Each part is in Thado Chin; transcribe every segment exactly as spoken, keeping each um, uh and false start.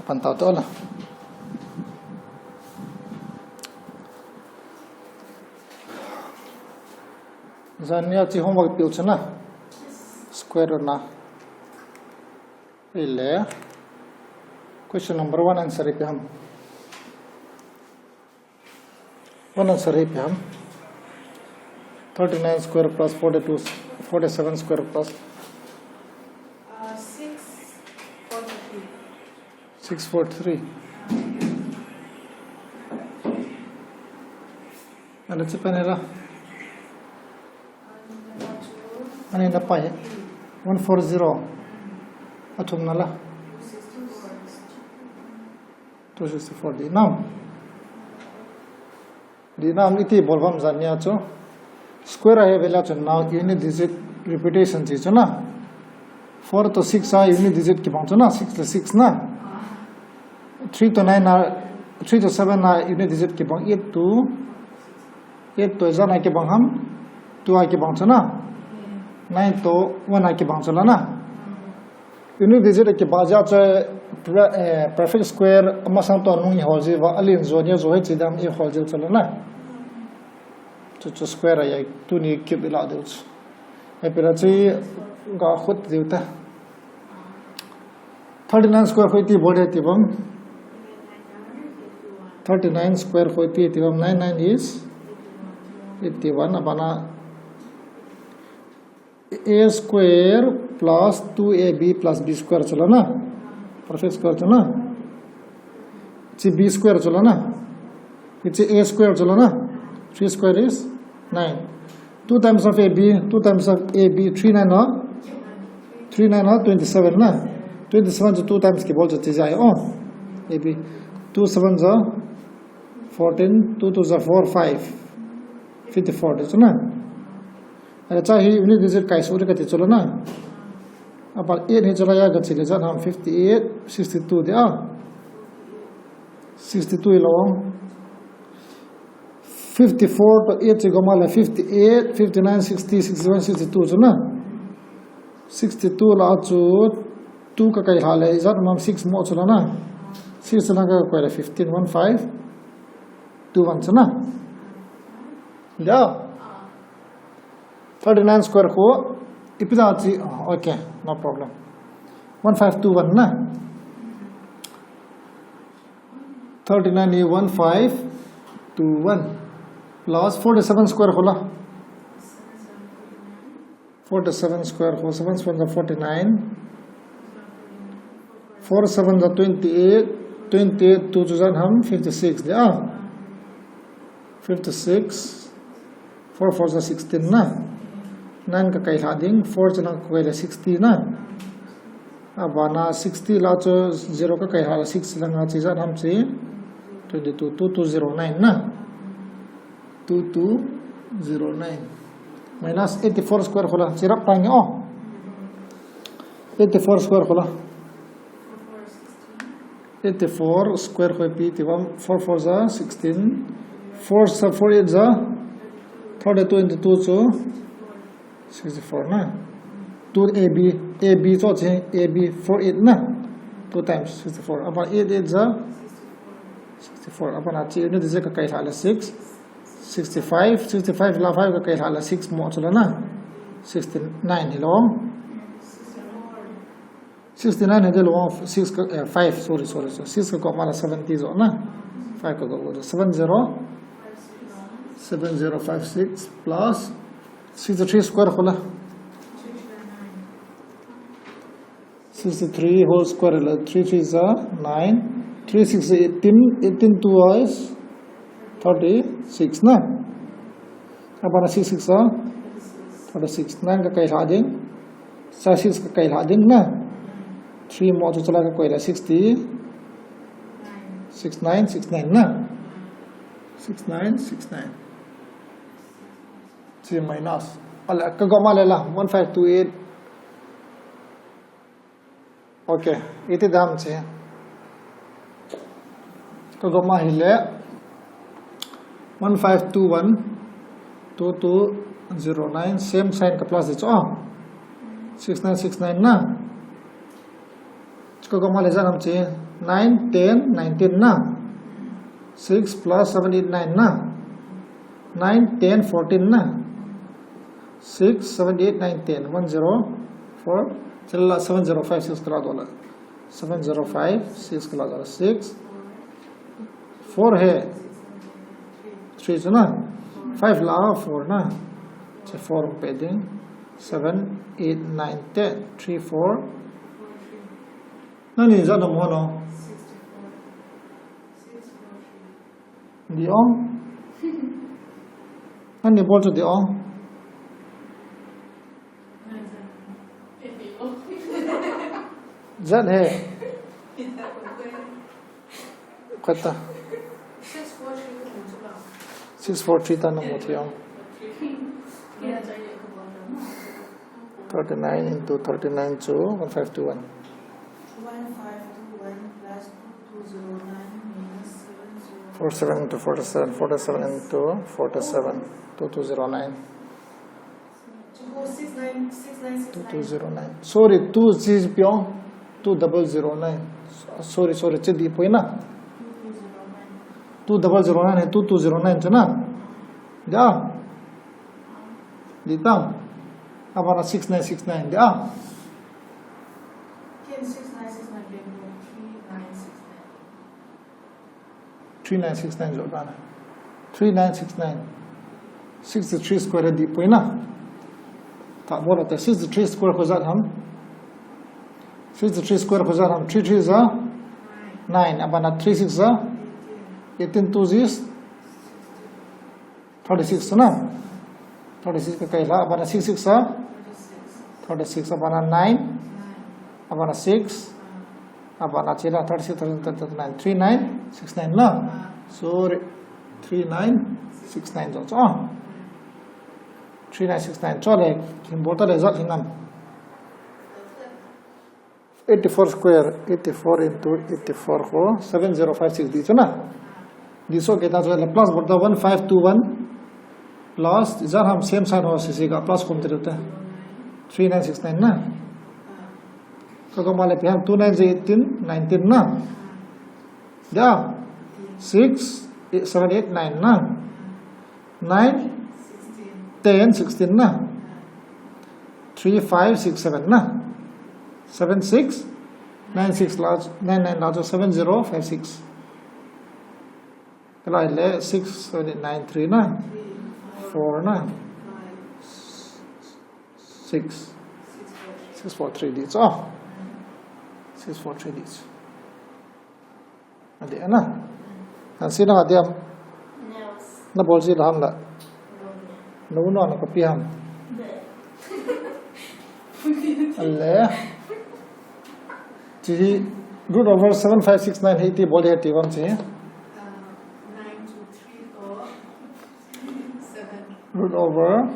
Pan tau to la. Jan nia chi homework pil chana. Square root na. Ile. Question number one answer ipi ham. One answer ipi ham. Thirty-nine square plus forty-two, forty-seven square plus. Uh, six forty-three. Six forty-three. Ano chi pa nila? Ano na pa he? One four zero. Athum nala? Two sixty-four di nam. Di nam iti bol ham jan nia chu. Square a he vela chu now unit digit repetition chi chu na. Four to six a unit digit kibang chu na, six to six na. Three to nine a, three to seven a unit digit kibang, eight to, eight to jan a kibang ham, two a kibang chu na. Nine to one a kibang chu la na. Unit digit a kibang jeh chu pre-, eh, prefix square amasang to nung i hol ji uva, alen jo ni jo hichi dam i hol ji chu la na. Chu chu square a ya tuni kip ila deu chu. Ai pela chi ga khut deu ta. Thirty-nine square khu iti bol di ti bam. Thirty-nine square khu iti ti bam. Nine nine is eighty-one. Abana a square plus two a b plus b square chu la na. Prefix square chu na. Chi b square chu la na. Chi a square chu la na. Three square is nine. Two times of a b, two times of a b, three nine na. Three nine na, twenty-seven na. Twenty-seven chu two times kibol chu chi jai o. A b. Two seven ja fourteen, two two ja four, five. Fifty-four chu na. Acha hi unit digit kai suh di kati chu la na. Apa eight hi chu la ya ga chi le jan ham fifty-eight, sixty-two di a. Sixty-two ilo. Fifty-four to eight chi gom a le fifty-eight, fifty-nine, sixty, sixty-one, sixty-two chu na. Sixty-two la chu two ka kai lha le jan ham six mo chu la na. Six la ka koi le fifteen, one five, two one chu na. Ya. Thirty-nine square khu ipi da chi, oh, okay, no problem. One five two one na. Thirty-nine hi one five two one plus forty-seven square khu la. Forty-seven square khu, seven seven ja forty-nine. Four seven ja twenty-eight, twenty-eight two chu jan ham fifty-six di a. Fifty-six, four four ja sixteen na. Nine ka kai lha ding, four chu la ka kai le sixty na. Abana sixty la chu zero ka kai lha le six la nga chi jan ham chi twenty-two, two two zero nine na. Two two zero nine. Minus eighty-four square khu la, chi rap tang o. Eighty-four square khu la. Eighty-four square khu ipi ti bam, four four ja sixteen, four sa, four eight ja thirty-two into two chu sixty-four na. Two A B, A B chu chi, A B four eight na. Two times sixty-four. Apa eight eight ja sixty-four. Apa na chi unit digit ka kai lha le six. Sixty-five, sixty-five la five ka kai lha le six mo chu la na. Sixty-nine hi lo. Sixty-nine hi lo, six ka, eh, five, sorry, sorry, sorry. Six ka kop ma la seventy jo na. Five ka kop, seven zero, seven zero five six plus sixty-three square khu la. Sixty-three whole square la, three three ja nine, three six ja eighteen, eighteen two is thirty-six na. Abana six six ja thirty-six, nine ka kai lha ding, sa six ka kai lha ding na. Three mo chu chu la ka koi la sixty, six nine, six nine na. Six nine, six nine. Chi minus. Ala, ka kop ma le la, one five two eight. Okay, iti dam chi. Ka kop ma hi le, one five two one two two zero nine, same sign ka plus di chu, ah. Six nine six nine na. Ka kop ma le jan ham chi. nine, ten, nineteen na. Six plus seven, eight, nine na. Nine, ten, fourteen na. Six, seven, eight, nine, ten. One zero, four. Chila seven zero five six kala dola. Seven zero five six kala dola. Six. Four hai. Three chu na. Five la four na. Che four pe ding. Seven, eight, nine, ten. Three, four. Nani ijat na mo no? Di ong. Nani bol chu di ong. Ijat hai. Kata. Six four three ta na mo thi ong. Thirty-nine into thirty-nine chu one five two one. One five two one plus two two zero nine minus seven zero. Forty-seven into forty-seven, forty-seven into forty-seven, two two zero nine. Chuko six nine, six nine six nine. Two two zero nine. Sorry, two zero, two double zero nine. Sorry, sorry, che di poi na. Two two zero nine. Two double zero nine hai, two two zero nine chu na. Da. Di tam. Abana six nine six nine da. Ken six nine six nine ken three nine six nine. Three nine six nine jo bana. Three nine six nine. Sixty-three square di poi na. Ta bola te sixty-three square kho jat ham. Sixty-three square kho jat ham. Three three ja nine. Abana three six ja eighteen, two is thirty-six na. Thirty-six ka kai la, abana six six sa. Thirty-six, abana nine. Abana six. Abana chila thirty-six, thirty-nine, three nine six nine na. Sorry. Three nine six nine jo cho. Three nine six nine cho le, kin bol ta le jat hinam. Eighty-four square, eighty-four into eighty-four kho seven zero five six di chu na. Di so ke ta chu le plus bol ta one five two one plus, ijat ham same sign ho sisi ka plus kum te ta. Three nine six nine na. Ka ko ma le pe ham two nine eighteen, nineteen na. Da. Six, eight, seven, eight, nine na. Nine, ten, sixteen na. Three, five, six, seven na. Seven, six, nine, six la, nine, nine la, seven zero five six. Kala le six, seven, eight, nine, three na. Four na. Six. Six four three di chu. Six four three di chu. Adi ana. Nansi na adi am. Na bol ji la ham la. No no na copy ham. Ale. Chi root over seven five six nine eighty bol di ti bang chi. Root over.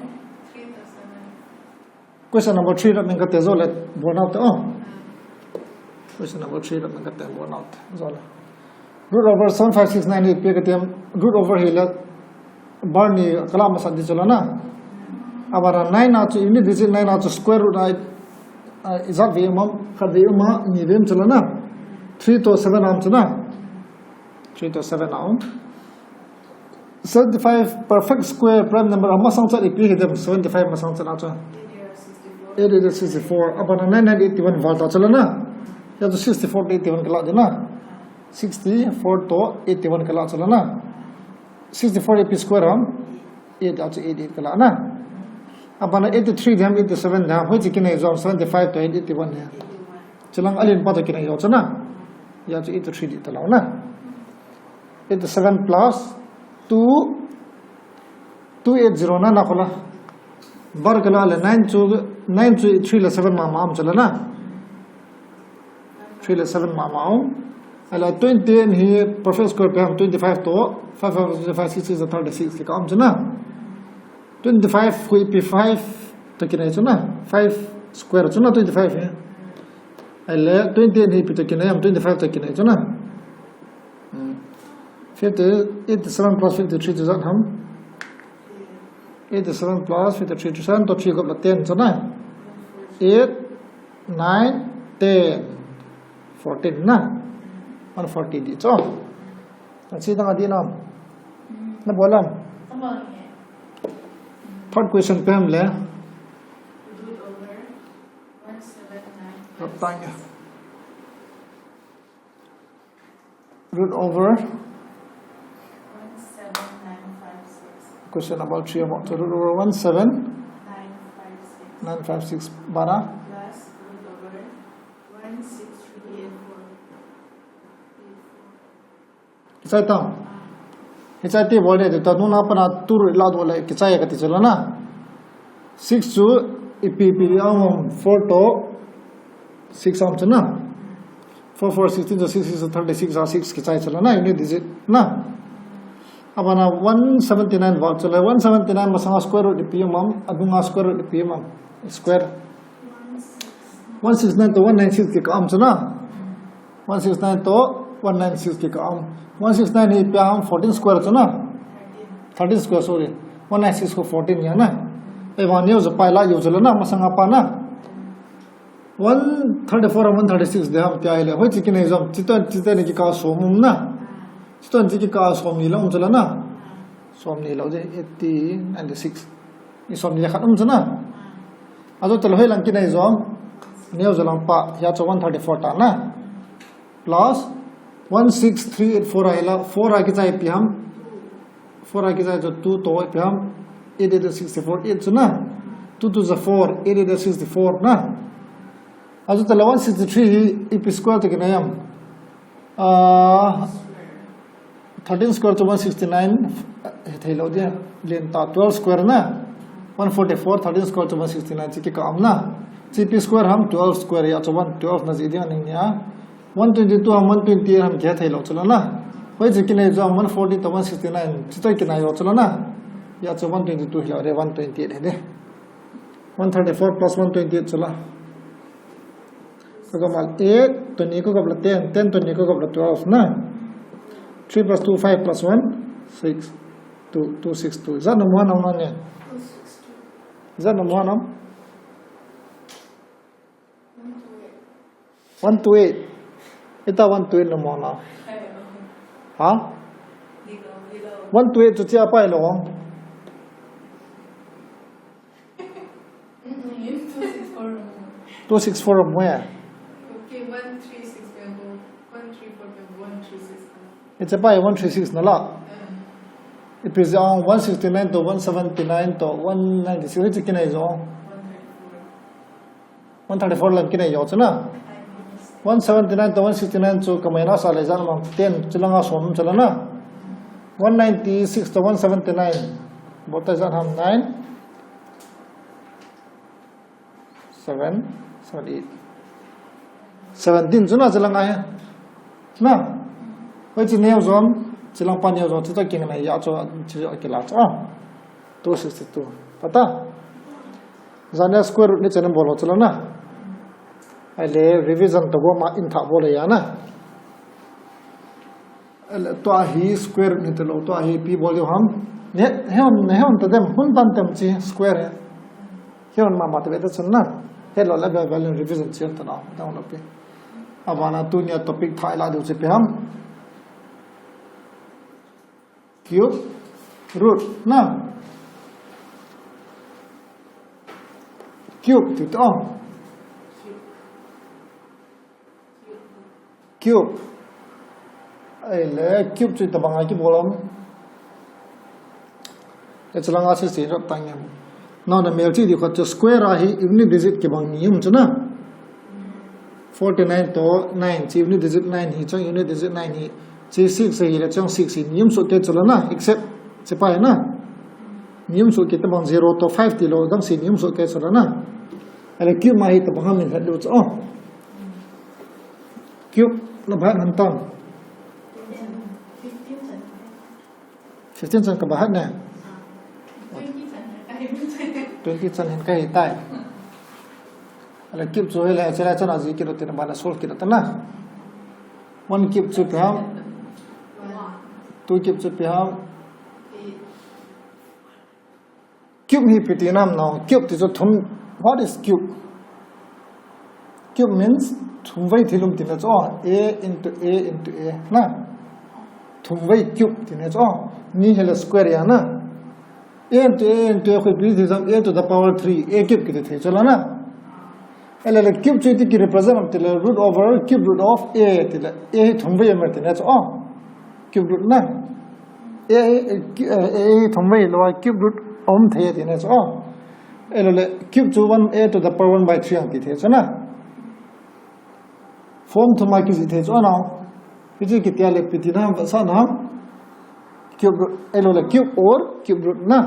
Question number three la min ka te jo le bol nau te o. Question number three la min ka te bol nau te jo le. Root over seven five six nine eight pe ka te root over hi le bar ni kala masa di chu la na. Abana nine na chu unit digit nine na chu square root a, a, ijat ve ma, khat ve ma, ni ve chu la na. Three to seven am chu na. Three to seven am. Seventy-five perfect square prime number amasang chat ipi hi dem seventy-five masang chat a chu. Eight eight sixty-four. Abana nine nine eighty-one val ta chu la na. Ya chu sixty-four eighty-one kala di na. Sixty-four to eighty-one kala chu la na. Sixty-four ipi square ham. Eight a chu eight eight kala na. Abana eighty-three dem eighty-seven dem. Hoi chi kinai jo seventy-five to eighty-one ne. Chulang alen pa to kinai jo chu na. Ya chu eighty-three di ta la na. Eighty-seven plus two, two eight zero na na khola. Bar kala le nine chu, nine chu three le seven mama am chu la na. Three le seven mama am. Ala twenty-eight hi perfect square pe ham twenty-five to, five five twenty-five, six six thirty-six le ka am chu na. Twenty-five khu ipi five to kinai chu na. Five square chu na twenty-five hi. Ale twenty-eight hi ipi to kinai am twenty-five to kinai chu na. Hmm. Fifty, eighty-seven plus fifty-three chu jat ham. Eighty-seven plus fifty-three chu seven to three gop la ten chu na. Eight, nine, ten, fourteen na. One forty di chu. Achi dang adi nam. Na bolam. Third question pe ham le. Rap tang ya. Root over. Question number three about root over one seven nine five six bara. Kichai tang. Kichai ti bol de ta nuna pana tur la do le kichai ka ti chala na. Six chu ipi ipi ang four to six am chu na. Four four sixteen to six six thirty six a six kichai chala na unit digit na. Abana one seventy nine bol chala one seventy nine masanga square root ipi am adunga square root ipi am square. One six nine to one nine six ki ka am chu na. One six nine to one nine six ki ka am. One six nine hi pia am fourteen square chu na. Thirteen square sorry. One nine six ko fourteen ya na. Ei vang neo za pai la yo za la na masanga pa na. One thirty four and one thirty six de ham pia ile. Hoi chi ki nei zom. Chi ton chi ten ki ka som um na. Chi ton chi ki ka som ni la um chu la na. Som ni lo je eighty ninety six. Ni som ni le khat um chu na. Ajo talo hoi lang ki nei zom. Neo za lang pa ya chu one thirty four ta na. Plus one six three eight four a ila four a kichai pi ham. Four a kichai chu two to pi ham. Eight eight sixty four eight chu na. Two two za four eight eight sixty four na. Ajo talo one sixty three hi ipi square to kinai am. Ah, thirteen square chu one sixty nine, eh, thei lo dia, len ta twelve square na, one forty four, thirteen square chu one sixty nine chi ki ka am na, chi pi square ham twelve square ya chu one twelve na ji dia ning nia, one twenty two ham one twenty eight ham ki thei lo chu la na, hoi chi ki nei chu one forty to one sixty nine chi toi ki nai lo chu la na, ya chu one twenty two hi lo de one twenty eight hi de, one thirty four plus one twenty eight chu la. Ko gam a eight, tuni ko gam la ten, ten tuni ko gam la twelve na. Three plus two, five plus one, six, two, two six two. Is that number one number ne? Is that number one number? One two eight. Ita one two eight number na. Ha? One two eight chu chia pai lo. Mm-mm, it's two six four. Two six four where? Okay, one three six, one three four, one three six. It's a by one three six na la. It is on one sixty nine to one seventy nine to one ninety six. It's a kinai zo. One thirty four. One thirty four lang kinai zo chuna. One seventy nine to one sixty nine chu kamai na sa le jan ma ten chulanga som chalana. One ninety six to one seventy nine. Bota jan ham nine. Seven, seven, eight. Seventeen chu na chilang ai. Na. Hoi chi neo zom, chilang pa neo zom, chu ta king na ya chu, chu kila chu. Two sixty two. Pata? Zane square root ni chena bolo chalo na. Ai le revision to go ma in tha bolo ya na. Tua hi square root ni te lo, tua hi pi bol diu ham. Ne, heon, ne heon ta dem, hun tan tem chi square he. Heon ma ma te beta chun na. He lo le bel bel revision chi ta na, down lo pi. Abana tunia topic thai la diu chi pi ham. Cube root na. Cube ti to. Cube. Ai le cube chu tabang a kibol am. E chalanga si si rap tang em. No na mel chi di kho chu square a hi unit digit kibang ni um chu na. Forty nine to nine chi unit digit nine hi chang unit digit nine hi chi six hi le chang six hi ni um so te chalo na except chi pa na. Ni um so ke tabang zero to five ti lo dang si ni um so ke chalo na. Ai le cube ma hi tabang ham min hat lu chu. Oh. Cube la bhat han tan. Fifteen chan ka bhat ne. Twenty chan hin ka hi tai. Ala cube chu hele chela chan aji kilo tin bala sol kilo tana. One cube chu pi ham. Two cube chu pi ham. Cube hi pi ti nam no, cube ti chu thum, what is cube? Cube means thumvei thil um tina chu, a into a into a na. Thumvei cube tina chu, ni hile square ya na. A into a into a khuipi thei jong a to the power three, a cube kiti thei chu la na. Ahile le cube chu iti kirepresent am tile root over cube root of a tile, a hi thumvei am tina chu, cube root na. A, a, a, a hi thumvei lou a cube root um thei tina chu. Ahile le cube chu one a to the power one by three ang ti thei chu na. Form thum a kijih thei chu na. Hiche kitia le ipi tina ham, vetsahna ham. Cube root, ahile le cube or cube root na.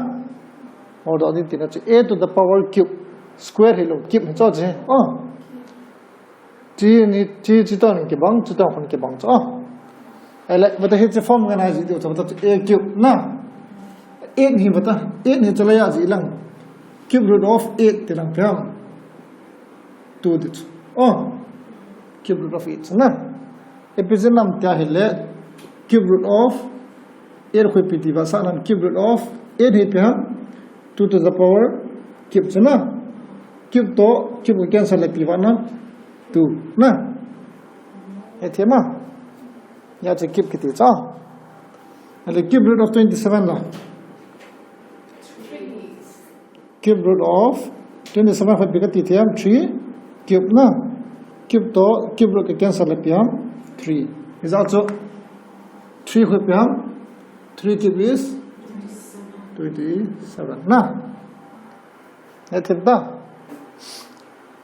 Or doh ding tina chu a to the power cube. Square hilou, cube hi chu che. Chi ni, chi, chi toh kibang, chi toh khun kibang chu. Ahile, vata hiche form ngen a jih diu chu, vata chu a cube na. Eight hi vata, eight hi chu la ya jih lang. Cube root of eight ti lang phem. Two ti chu. Cube root of eight na. Ipi jeh ham tia hile, cube root of eight khuipi ti vetsahna, cube root of eight hi phem. Two to the power cube chu na. Cube toh cube cancel le ipi vah na. Two na. Hethem a. Hiche cube kiti chu. Ahile cube root of twenty-seven la. Cube root of twenty-seven khuipi kati thei ham, three. Cube na. Cube toh cube root ka cancel le ipi ham, three. Is also three khuipi ham. Three cube is twenty-seven na. Hethem ta.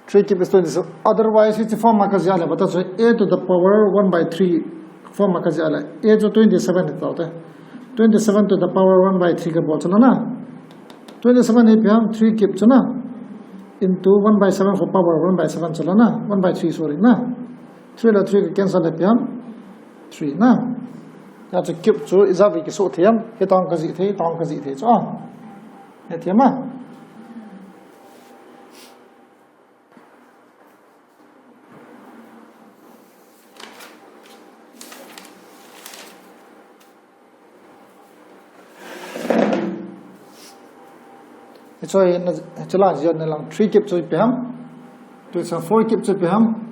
Three cube is twenty-seven. Otherwise, hiche form a kajih le, vata chu a to the power one by three form a kajih le, a chu twenty-seven hi tao te. Twenty-seven to the power one by three kabol chu la na. Twenty-seven hi ipi ham, three cube chu na. Into one by seven for power one by seven chu la na. One by three, sorry na. Three le three ka cancel le ipi ham, three na. Hiche cube chu ijat vei kisoh thei ham, hitah kajih thei, hitah kajih thei chu. Hethem a. Hiche hi na, hiche la jih na lang three cube chu ipi ham. Tua chu four cube chu ipi ham.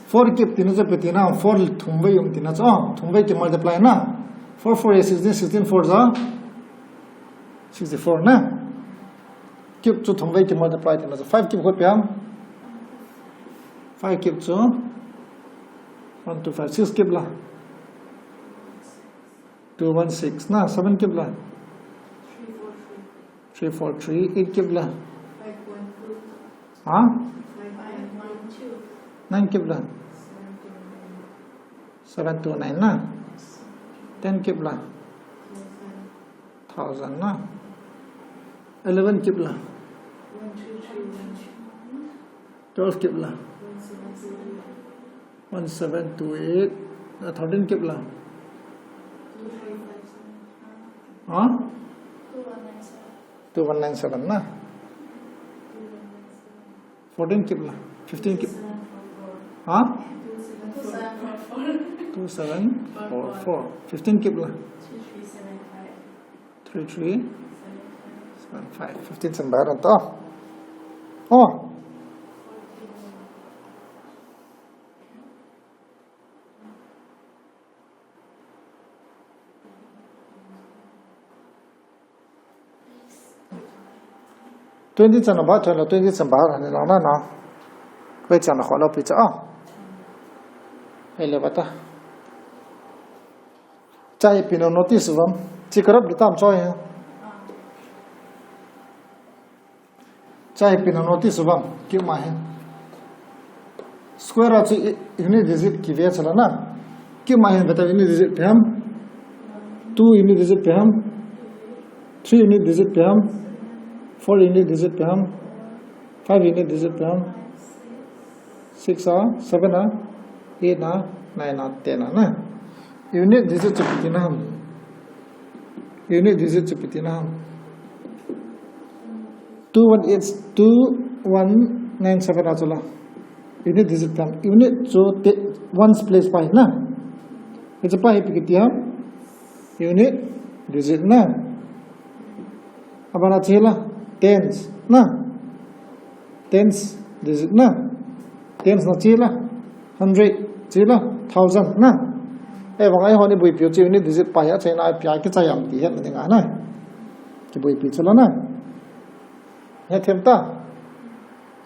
Four cube tina chu ipi tina, four thumvei um tina chu, thumvei ki multiply na. Four four is sixteen, sixteen four ja sixty-four na. Cube chu thumvei ki multiply tina chu. Five cube khuipi ham. Five cube chu one two five, six cube la. Two one six na, seven cube la. Three four three, eight cube la. Ha? Nine cube la. Seven two nine na. Ten cube la. Thousand na. Eleven cube la. Twelve cube la. One seven two eight. Thirteen cube la. Ha? Two one nine seven na. Fourteen cube la. Fifteen cube. Ha? Two seven four four. Fifteen cube la. Three three seven five. Fifteen seven five to. Oh. Twenty chan ba, twenty, twenty chan ba, ni lang na na. Koi chan na kho lo pi cha. Hei le bata. Chai pina notice uvam. Chi karap di tam choi. Chai pina notice uvam. Cube ma hin. Square a chu unit digit kive chala na. Cube ma hin beta unit digit peham. Two unit digit peham. Three unit digit peham. Four unit digit peham. Five unit digit peham. Six a, seven a, eight a, nine a, ten a na. Unit digit chu ipi tina ham. Unit digit chu ipi tina ham. Two one eight, two one nine seven a chu la. Unit digit tam. Unit chu te, ones place pa hi na. Hichu pa hi ipi kiti ham. Unit digit na. Abana chu la. Tens na. Tens digit na. Tens na chi la, hundred chi la, thousand na. Ei vang ei hon i buipi u chi unit digit pa hi a chaina a pia kichai am ti hetna dinga na. Kibuipi chu la na. Hethem ta.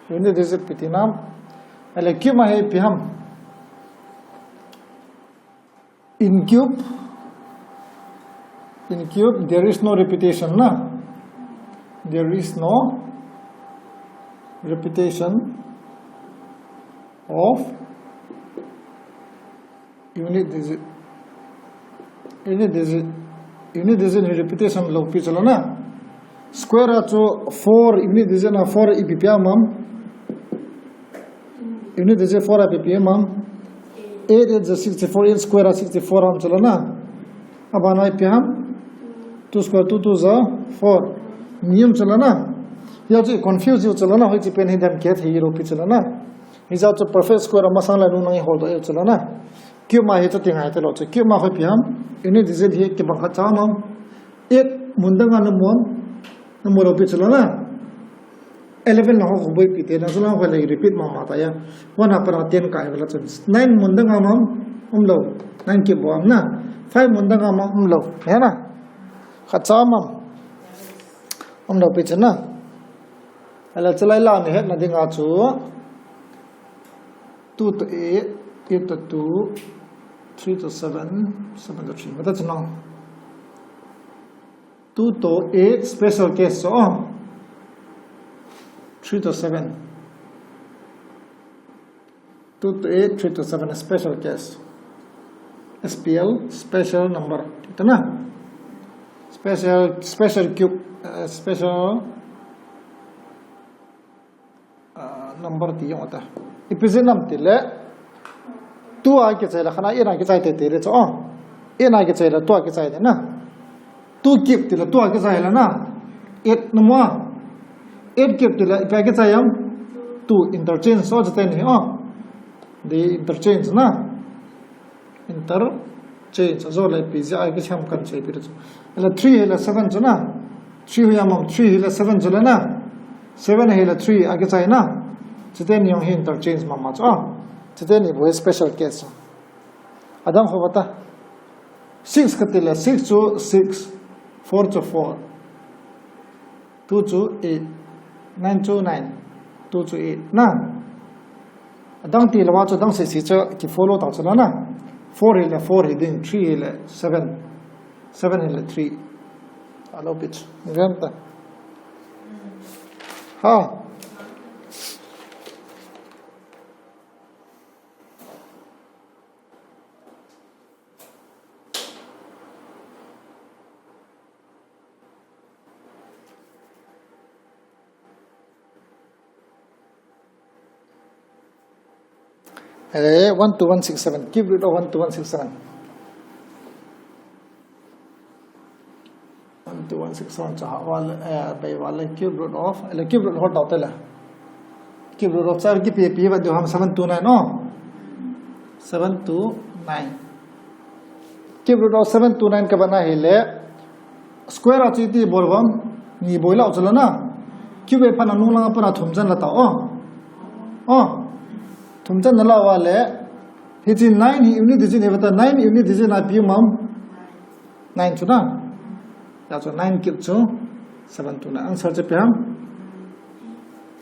Unit digit pi ti nam. Ele cube ma hi ipi ham. In cube, in cube, there is no repetition, na? There is no repetition of unit digit. Unit digit, unit digit hi repetition lou pi chu la na. Square a chu four, unit digit na four ipi pi am am. Unit digit four a ipi pi am am. Eight eight ja sixty-four, eight square a sixty-four am chu la na. Abana ipi ham. Two square, two two ja four. Ni am chu la na. Hia chu confuse u chu la na, hoiche pen hi dem kithei lou pi chu la na. Hijeh chun perfect square a masang la nunung i holdoh u chu la na. Cube ma hi chuti ngai talou chu. Cube ma hi ipi ham. Unit digit hi kibang khat cha am am. Eight mun dang a na mu am. Na mu lou pi chu la na. Eleven la ho buipi te na chu la ho le repeat mama ta ya. One a pat a ten kai vala chu. Nine mun dang a um am, umlou. Nine cube bou am na. Five mun dang a um am, umlou. He na. Khat cha am am. Umlou pi chu na. Ahile chu lai la ni hetna dinga chu. Two to eight, eight to two, three to seven, seven to three. Mata chu na. Two to eight special case chu, oh. Three to seven. Two to eight, three to seven special case. S P L, special number. Ito na. Special, special cube, uh, special Ah, number ti jong ata. Ipi jeh ham tile, two a kichai le khat a, eight a kichai teitei le chu, oh. Eight a kichai le two a kichai le na. Two cube tile two a kichai le na. Eight na mu a. Eight cube tile ipi a kichai am. Two interchange, so chuteni, oh. They interchange na. Interchange, ajo le ipi jeh a kisem kan sei pi chu. Ahile three hile seven chu na. Three hi am am, three hile seven chu la na. Seven hile three a kichai na. Chuteni jong hi interchange mama chu. Ah. Chuteni bou hi special case. Adang ho bata. Six kati le six chu six. Four chu four. Two chu eight, nine chu nine, two chu eight na. Adang tilou a chu adang seh seh chu kifollow tau chu la na. Four hile four hi ding, three hile seven, seven hile three. Alou pi chu. Ni vem ta. Ha. Eh, one two one six seven. Cube root of one two one six seven. One two one six seven cha ha wal, eh, bai wal cube root of, eh, cube root hol tau te le. Cube root of cha kipi pi va diu ham seven two nine, no? Seven two nine. Cube root of seven two nine ka bana hile. Square a chu iti bol ham, ni bol lou chu la na. Cube a pat a nung lang a pat a thum chan la tau, oh. Oh. Thum chan la uva le. Hiche nine hi unit digit hi vata, nine unit digit na ipi um am. Nine chu na. Hia chu nine cube chu seven two nine. Answer chu ipi ham.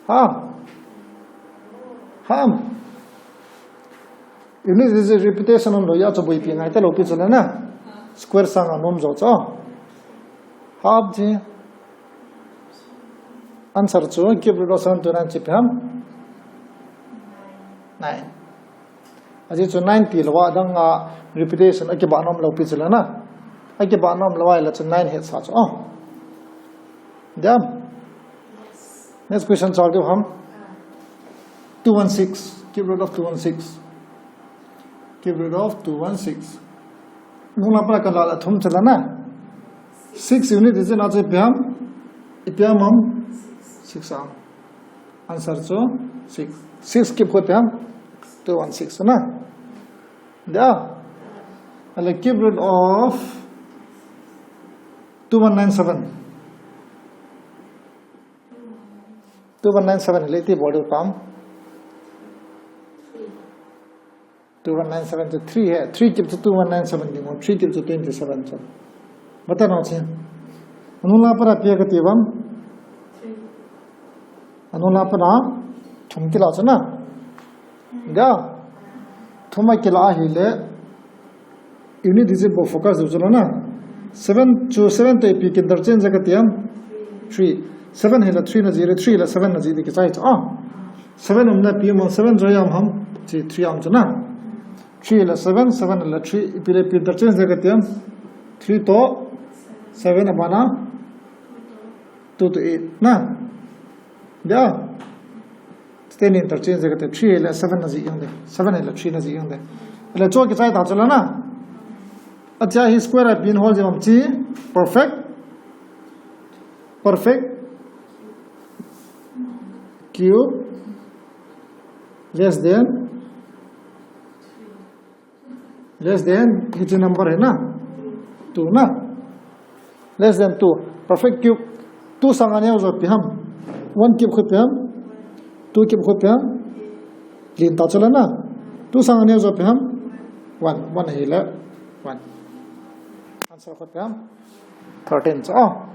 Ha. Ham. Unit digit repetition um lou, hia chu buipi ngai talou pi chu la na. Square sang a nom jou chu. Half ji. Answer chu cube root of seven two nine chu ipi ham. Nine. Ajeh chu nine tilou a adang a repetition akiba nom lou pi chu la na. Akiba nom lou a ila chu nine het sa chu. Oh. Dam. Next question solve diu ham. Two one six. Cube root of two one six. Cube root of two one six. Nung lang pat a kan la la thum chu la na. Six unit digit na chu ipi ham. Ipi ham am. Six am. Answer chu six. Six cube khu ipi ham. Two one six na. Dia. Ahile cube root of two one nine seven. Two one nine seven hile iti bol diu ham. Two one nine seven chu three hai, three kip chu two one nine seven ding, three kip chu twenty seven chu. Bata nau chi. Anung la para pia kati ham? Anung la para thum kila chu na. Ga. Thum a kila ahile. Unit digit bou focus diu chu na. Seven chu seven to ipi interchange kati ham? Three. Seven hila three na ji le, three la seven na ji di kichai chu. Ah. Seven umna ipi um, seven chu ipi um ham? Chi three um chu na. Three la seven, seven la three, ipi le ipi interchange kati ham? Three to seven abana two to eight na. Dia. Ten interchange kati, three le seven na ji jeng de. Seven le three na ji jeng de. Le chu kichai ta chu la na. Acha hi square a pin hol jeng chi perfect. Perfect cube less than, less than, hiche number hai na? Two na? Less than two. Perfect cube. Two sanga neo jo ipi ham? One cube khu ipi ham? Two cube khu ipi ham? Len ta chu la na? Two sanga neo jo ipi ham? One. One hile. One. Answer khu ipi ham? Thirteen chu. Oh.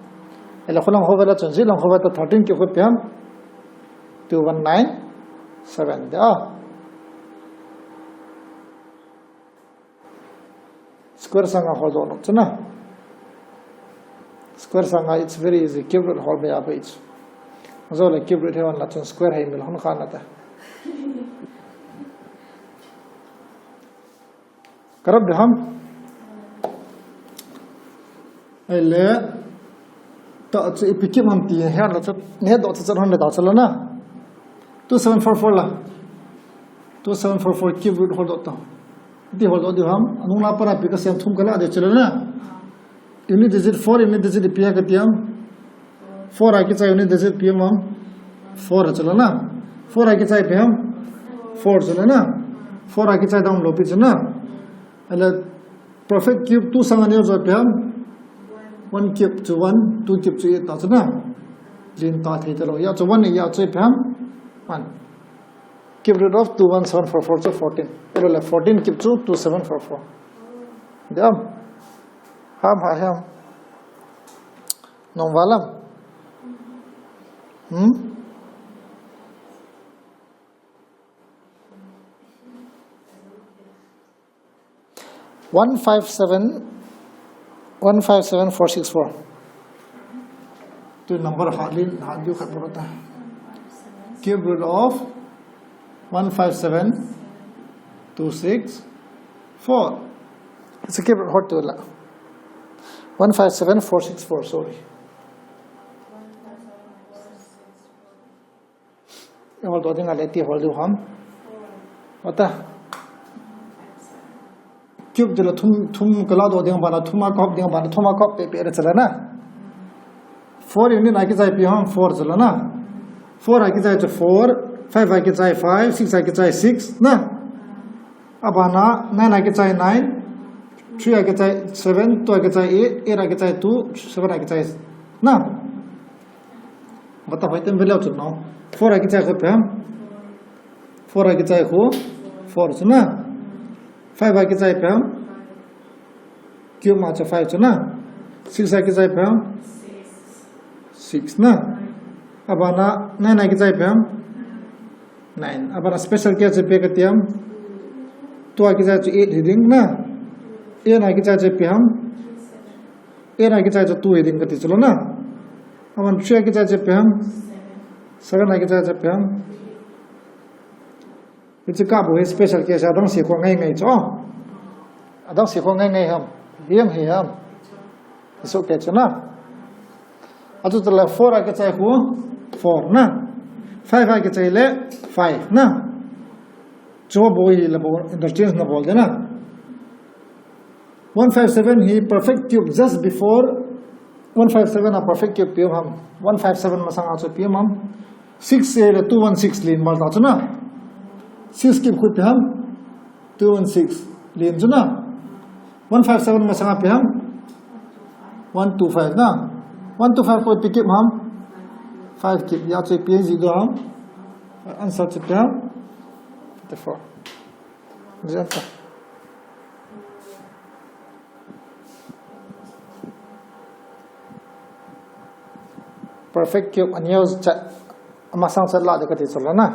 Ele khu lang khu vela chun ji lang khu vela thirteen cube khu ipi ham? Two one nine seven de. Oh. Square sanga hol doh nom chu na. Square sanga it's very easy. Cube root hol be a be chu. Jo le cube root he wan la chun square he mil hon khan ata. Karap de ham. Ele. Ta chu ipi kip ham ti he la chu, ne do chu hon le ta chu la na. Two seven four four la. Two seven four four cube root hol doh ta. Ti hol doh di ham. Anung la para ipi ka sem thum kala de chu la na. Unit digit four, unit digit ipi kati ham? Four a kichai unit digit ipi ham? Four chu la na. Four a kichai ipi ham? Four chu la na. Four a kichai dam lo ipi chu na. Ele perfect cube two sanga neo jo ipi ham? One cube chu one, two cube chu eight ta chu na. Len ta thei ta lo. Ya chu one ya chu ipi ham? One. Cube root of two one seven four four chu fourteen. Ele fourteen cube chu two seven four four. Dam. Ham ha ham. Nong valam. Hmm? One five seven, one five seven four six four. Tu number hah lin, hah diu khat bol ta. Cube root of one five seven two six four. It's a cube root hot tu la. One five seven four six four, sorry. Hol doh ding a le ti hol diu ham. Ata. Cube chu la thum, thum kala doh ding bana, thum a kop ding bana, thum a kop pe pe re chu la na. Four unit a kichai ipi ham? Four chu la na. Four a kichai chu four, five a kichai five, six a kichai six na. Abana nine a kichai nine, three a kichai seven, two a kichai eight, eight a kichai two, seven a kichai na. Bata hoi tem veleu chu no. Four a kichai khu ipi ham? Four a kichai khu four chu na. Five a kichai ipi ham? Cube ma chu five chu na. Six a kichai ipi ham? Six na. Abana nine a kichai ipi ham? Nine. Abana special case chu ipi kati ham? Two a kichai chu eight hi ding na. Eight a kichai chu ipi ham? Eight a kichai chu two hi ding kati chu la na. Aban three a kichai chu ipi ham? Seven a kichai chu ipi ham? Hiche kah bou hi special case adang se khu ngai ngai chu. Adang se khu ngai ngai ham. Hiam hi ham. Hiso ke chu na. Achu tala four a kichai khu four na. Five a kichai le five na. Chu bou hi la bou interchange na bol de na. One five seven hi perfect cube just before one five seven a perfect cube ipi ham. One five seven masanga chu ipi ham. Six a le two one six len mal ta chu na. Six cube khu ipi ham? Two one six len chu na. One five seven masanga ipi ham? One two five na. One two five khu ipi cube ham? Five cube. Ya chu ipi ji doh ham? Answer chu ipi ham? Fifty-four. Perfect cube aneo chat, amasang chat lah ding kati chu la na.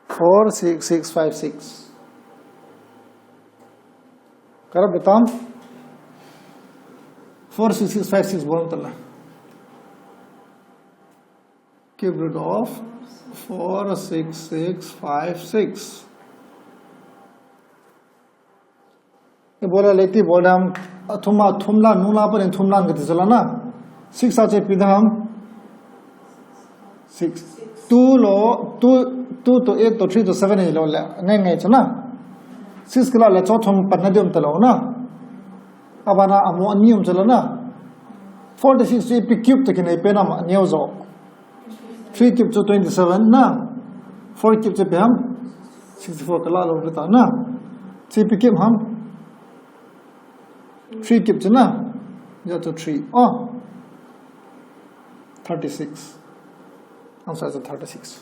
Four six six five six. Ka rap ding tam? Four six six five six bol tala. Cube root of four six six five six. Ibola leti bol dam, athum a thum lan, nung la pa nin thum lan kati chu la na. Six a chu ipi dam? Six. Two lo, two, two to eight to three to seven hi lo le, ngai ngai chu na. Six kila le chu thum pan na diu um ta lo na. Abana amu ani um chu la na. Forty-six chu ipi cube toh kinai pen am aneo jo. Three cube chu twenty-seven na. Four cube chu ipi ham? Sixty-four kala lo ta na. Chu ipi cube ham? Three cube chu na. Hijeh chun three. Oh. Thirty-six. Answer is thirty-six.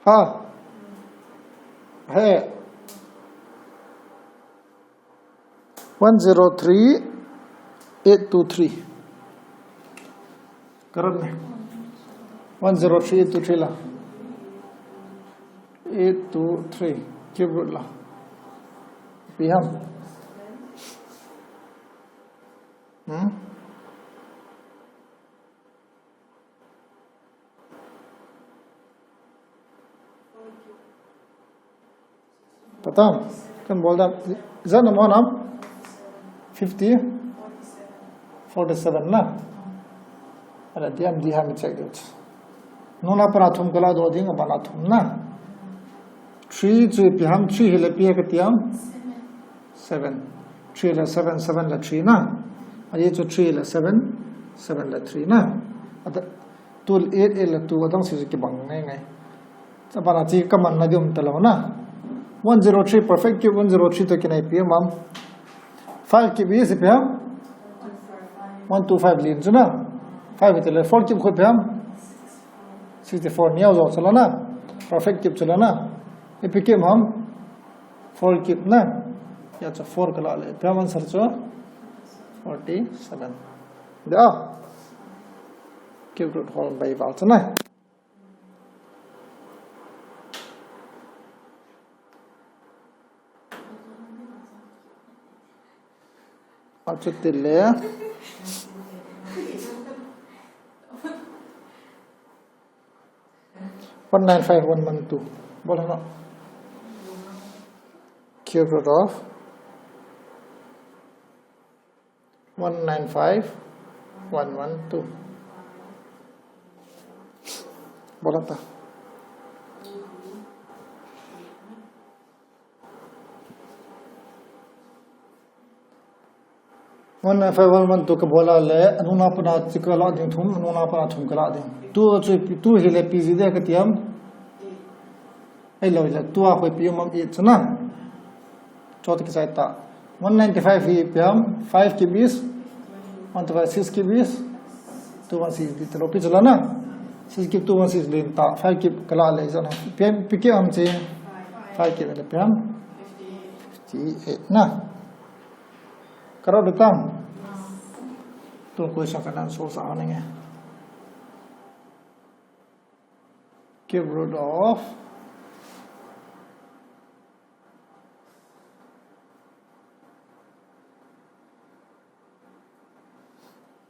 Ha. He. One zero three eight two three. Ka rap ne. One zero three eight two three la. Eight two three. Cube root la. Ipi ham? Hmm? Pata, kan bol da, ijat na mo nam? Fifty? Forty-seven na? Ala diam di ham check diu. Nung la pa na thum kala doh ding, abana thum na. Three chu ipi ham, three hi le ipi kati ham? Seven. Three le seven, seven le three na. Ahi chu three le seven, seven le three na. Ada, two le eight, eight le two, adang si chu kibang ngai ngai. Abana chu kaman na diu um ta lo na. One zero three perfect cube, one zero three toh kinai ipi ham? Five cube is ipi ham? One two five lin chu na. Five hi te le four cube khu ipi ham? Sixty-four neo jo chu la na. Perfect cube chu la na. Ipi cube ham? Four cube na. Hijeh chun four kala le. Ipi ham answer chu? Forty-seven. Da. Cube root hol bai val chu na. Achuti le. One nine five one one two. Bol na. Cube root of one nine five one one two. Bol ta. One nine five one one two ka bol a le, anung na pa na chu kala ding thum, anung na pa na thum kala ding. Two chu, two hi le ipi ji de kati ham? Ahilou le, two a khu ipi um ham, eight chu na. Chot kichai ta. One ninety-five hi ipi ham, five cube is, one to five, six cube is, two one six di talo pi chu la na. Six cube two one six lin ta, five cube kala le ijat na. Ipi, ipi cube ham chi, five cube le ipi ham? Fifty-eight na. Ka rap ding tam? Tu question ka nan solve sa nge. Cube root of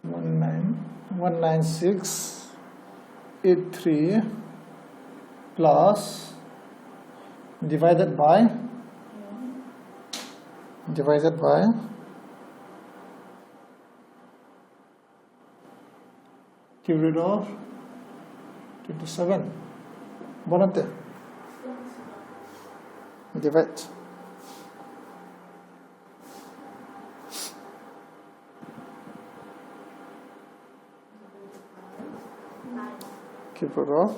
one nine, one nine six eight three plus divided by, divided by Cube root of twenty-seven. Bol nante. Divide. Cube root of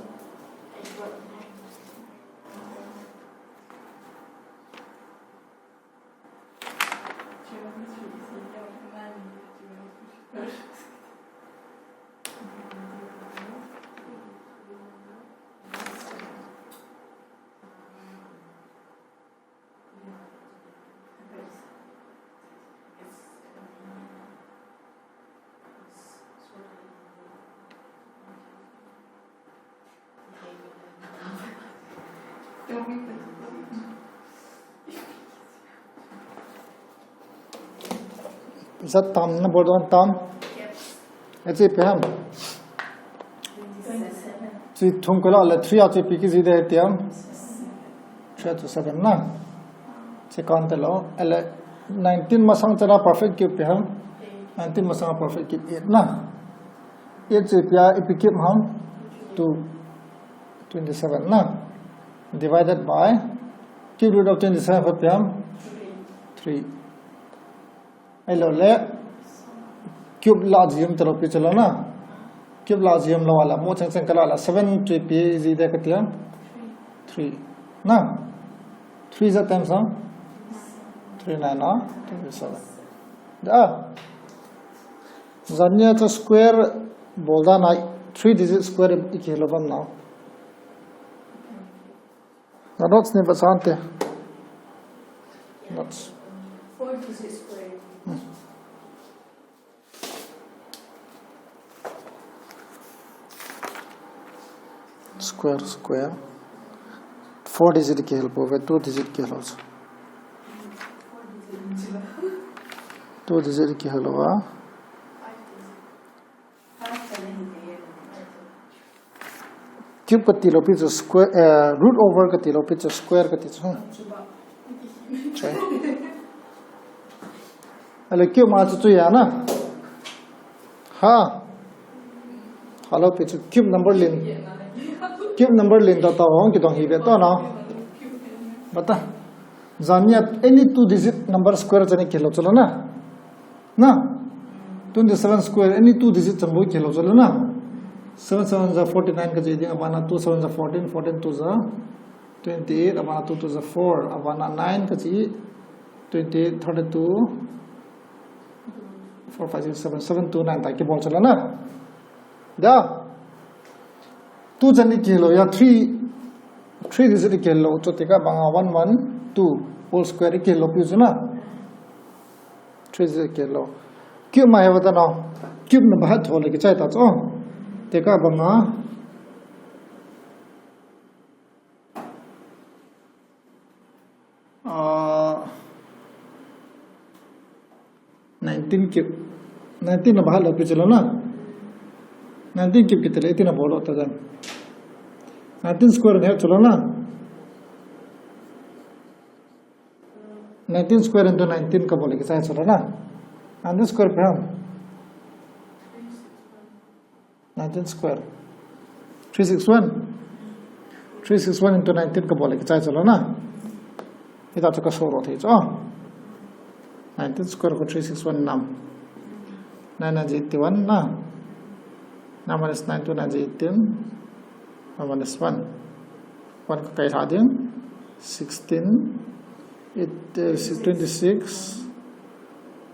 Zat tam na bol don tam. Hiche ipi ham? Hiche thum kala le three a chu ipi kijih ding ham? Three a chu seven na. Hiche kan te lo. Ahile nineteen masang chana perfect cube ipi ham? Nineteen masang a perfect cube eight na. Eight chu ipi a ipi cube ham? Two. Twenty-seven na. Divided by cube root of twenty-seven kati ham? Three. Ahilou le cube la jih um talou pi chu lo na. Cube la jih um lou a la mo cheng cheng kala la seven chu ipi jih ding kati ham? Three. Na. Three za times ham? Three nine a twenty-seven. Da. Janhi a chu square bol dan a three digit square i kihil lou vam nao. Na notes ni va san te. Notes. Four digit square. Hmm. Square, square. Four digit kihil pouve, two digit kihil lou. Two digit kihil lou a. Cube kati lou pi chu square, eh, root over kati lou pi chu square kati chu. Chai. Ahile cube ma chu chu ya na. Ha. Hello pi chu cube number len. Cube number len ta ta hung kidong hi ve to na. Bata. Janhi a any two digit number square chani kihil lou chu lo na. Na? Twenty-seven square, any two digit chanbou kihil lou chu lo na. Seven seven ja forty-nine kaji ding, abana two seven ja fourteen, fourteen two ja twenty-eight, abana two two ja four, abana nine kaji, twenty-eight, thirty-two, four, five, six, seven, seven, two, nine ta kibol chu lo na. Da. Two chani kihil lou a, three, three digit kihil lou, chu tika banga one one two whole square kihil lou pi chu na. Three digit kihil lou. Cube ma heva ta no. Cube na bahat thole kichai ta chu. Tika banga. Ah, nineteen cube. Nineteen na bahat lou pi chu lo na. Nineteen cube kiti le eighteen na bol lou ta jan. Nineteen square ne chu lo na. Nineteen square into nineteen kabol le kichai chu lo na. Nineteen square ipi ham? Nineteen square. Three six one. Three six one into nineteen kabol le kichai chu lo na. Hita chu kaso ro thei chu. Nineteen square ko three six one nam. Nine nine eighty-one na. Nine minus nine, two nine eighteen. Nine minus one. One kakai lha ding. Sixteen. It, uh, twenty-six,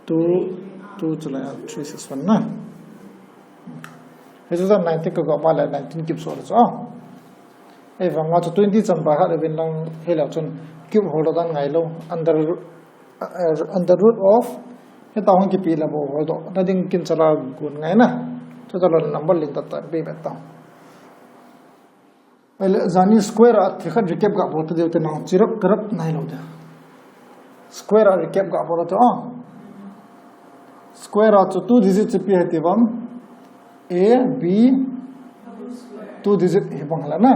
two, two chu la, three six one na. Hichu nineteen kago ma le nineteen cube so le chu. Ei vang a chu twenty chan ba ha le vin lang he le chun cube hol dan ngai lou. Under, uh, under root of hita hung kipi le bou hol doh na ding kin chala gun ngai na. Chu chala number len ta ta be be ta. Ahile, janhi square a thikhat recap ga bol ta diu te nang chirap karap nai lou de. Square a recap ga bol ta, ah. Square a chu two digit chu ipi hiti vam. A, B, two digit hi bang la na.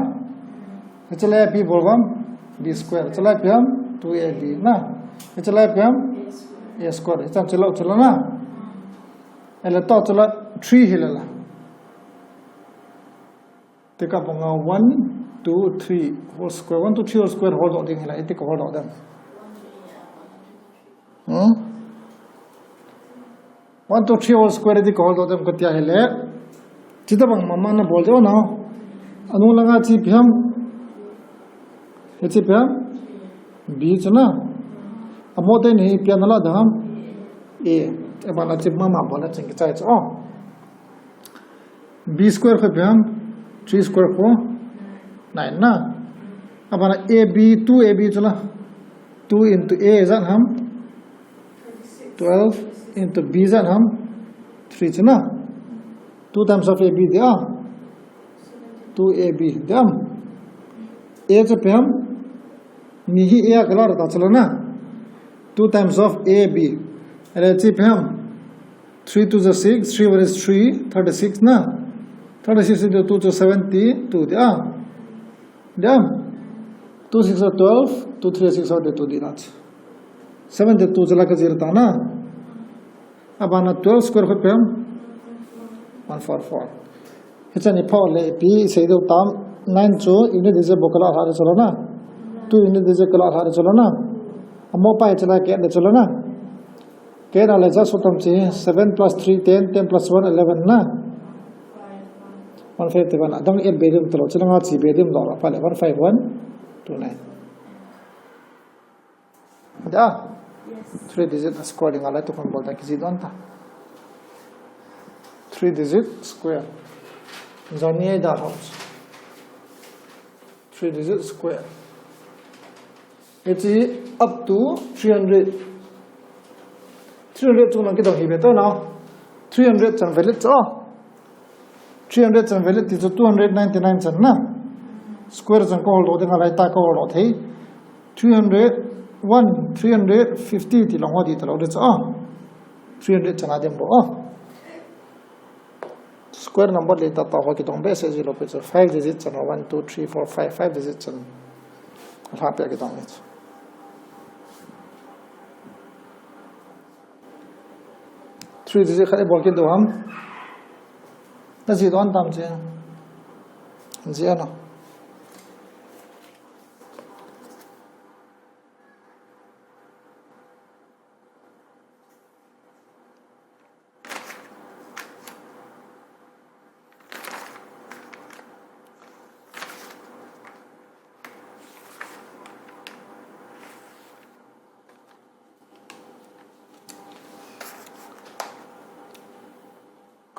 Hiche le ipi bol vam, B square. Hiche le ipi ham, two A B na. Hiche le ipi ham, A square. Hiche chu lou chu lo na. Ahile to chu la three hi le la. Tika banga one, two, three whole square. One, two, three whole square hol doh ding hi la, iti ka hol doh dem. Hmm? One, two, three whole square iti ka hol doh dem kati a hi le. Chuti bang mama na bol deu na. Anu langa chu ipi ham. Hiche ipi ham. B chu na. Amo teni ipi a na la dam. A. Abana chu mama bol na ching kichai chu. Oh. B square ko ipi ham, three square ko nine na. Abana A B, two A B chu la. Two into A ijat ham, twelve into B ijat ham, three chu na. Two times of A B dia. Two A B diam. A chu ipi ham, Ni hi A a kala ta chula na. Two times of A B. Ele chi phem. Three two is six, three one is three, thirty-six na. Thirty-six into two is seventy-two dia. Dia. Two six are twelve, two three six are two di na. Seventy-two jala ka zero ta na. Abana twelve square khu phem. One four four. Hiche ni pha le pi sei deu tam, nine chu unit digit bol kala ha chula na. Two unit digit kala ha chula na. Amo pa chula ke le chula na. Ke na le ja so tam chi seven plus three ten, ten plus one eleven na. One fifty-one. Adang eight be deu talo chula nga chi be deu lo pa le one five one two nine. Da? Three digit square ding a lai tu kon bol ta kiji don ta. Three digit square. Jani ai da house. Three digit square. It's up to three hundred. Three hundred chung lang kidong hi be to now. Three hundred chan valid cho. Three hundred chan valid ti chu two hundred ninety-nine chan na. Square chan ka hol doh ding a lai ta ka hol doh thei. Three hundred one, three hundred fifty ti lang ho di ta lo de chu a. Three hundred chan a dem bo a. Square number le ta ta ho kidong be se zero pe chu five digit chan a one, two, three, four, five, five digit chan. Lha pe kidong ni chu. Three digit khat i bol kit diu ham. Na ji don tam che. Ji ano.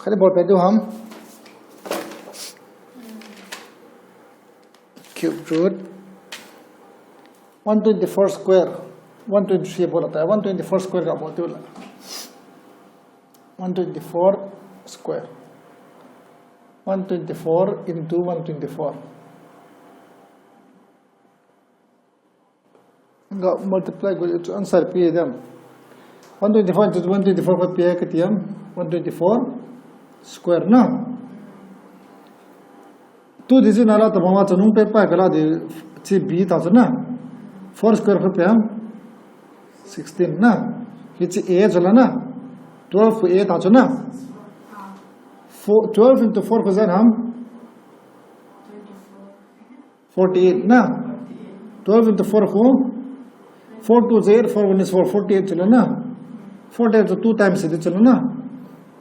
Khat i bol pe diu ham. Cube root. One twenty-four square. One twenty-three bol ta. One twenty-four square ka bol diu la. One twenty-four square. One twenty-four into one twenty-four. Ga multiply go chu answer pi dem. One twenty-four into one twenty-four ko pi ka ti am. One twenty-four square na. Two digit na la ta ma chu nung pe pa ka la di chi B ta chu na. Four square ko pe am. Sixteen na. Hichi A chu la na. Twelve ko A ta chu na. Four, twelve into four ko jan ham. Forty-eight na. Twelve into four ko. Four two is eight, four one is four, forty-eight chu la na. Forty-eight chu two times di chu la na.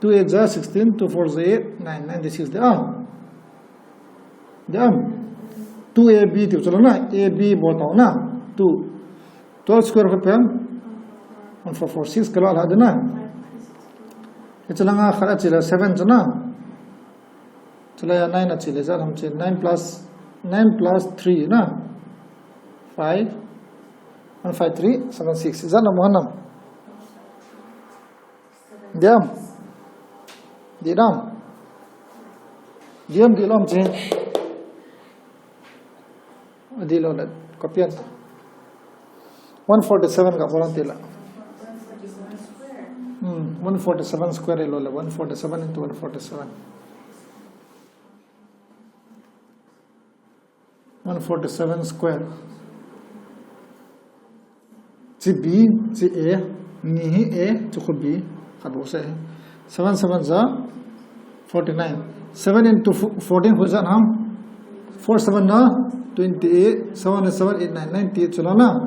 Two eight is sixteen, two four is eight, nine, ninety-six di a. Di a. Two A B ti chu la na. A B bol ta na. Two. Twelve square ko pe am. One four four six ka la la di na. Hichi lang a khat a chi la seven chu na. Chu la ya nine a chi le jan ham chi nine plus, nine plus three na. Five. One five three seven six. Jan ham ham. Diam. Di dam. Diam di lom chi. Di lo le, kopian ta. One forty-seven ka volunteer la. Hmm, one forty-seven square lo le, one forty-seven into one forty-seven. One forty-seven square. Chi B, chi A, ni hi A, chu khu B, khat bo se. Seven seven ja forty-nine. Seven into fo-, fourteen khu jan ham. Four seven na twenty-eight, seven seven eight nine, ninety-eight chu la na.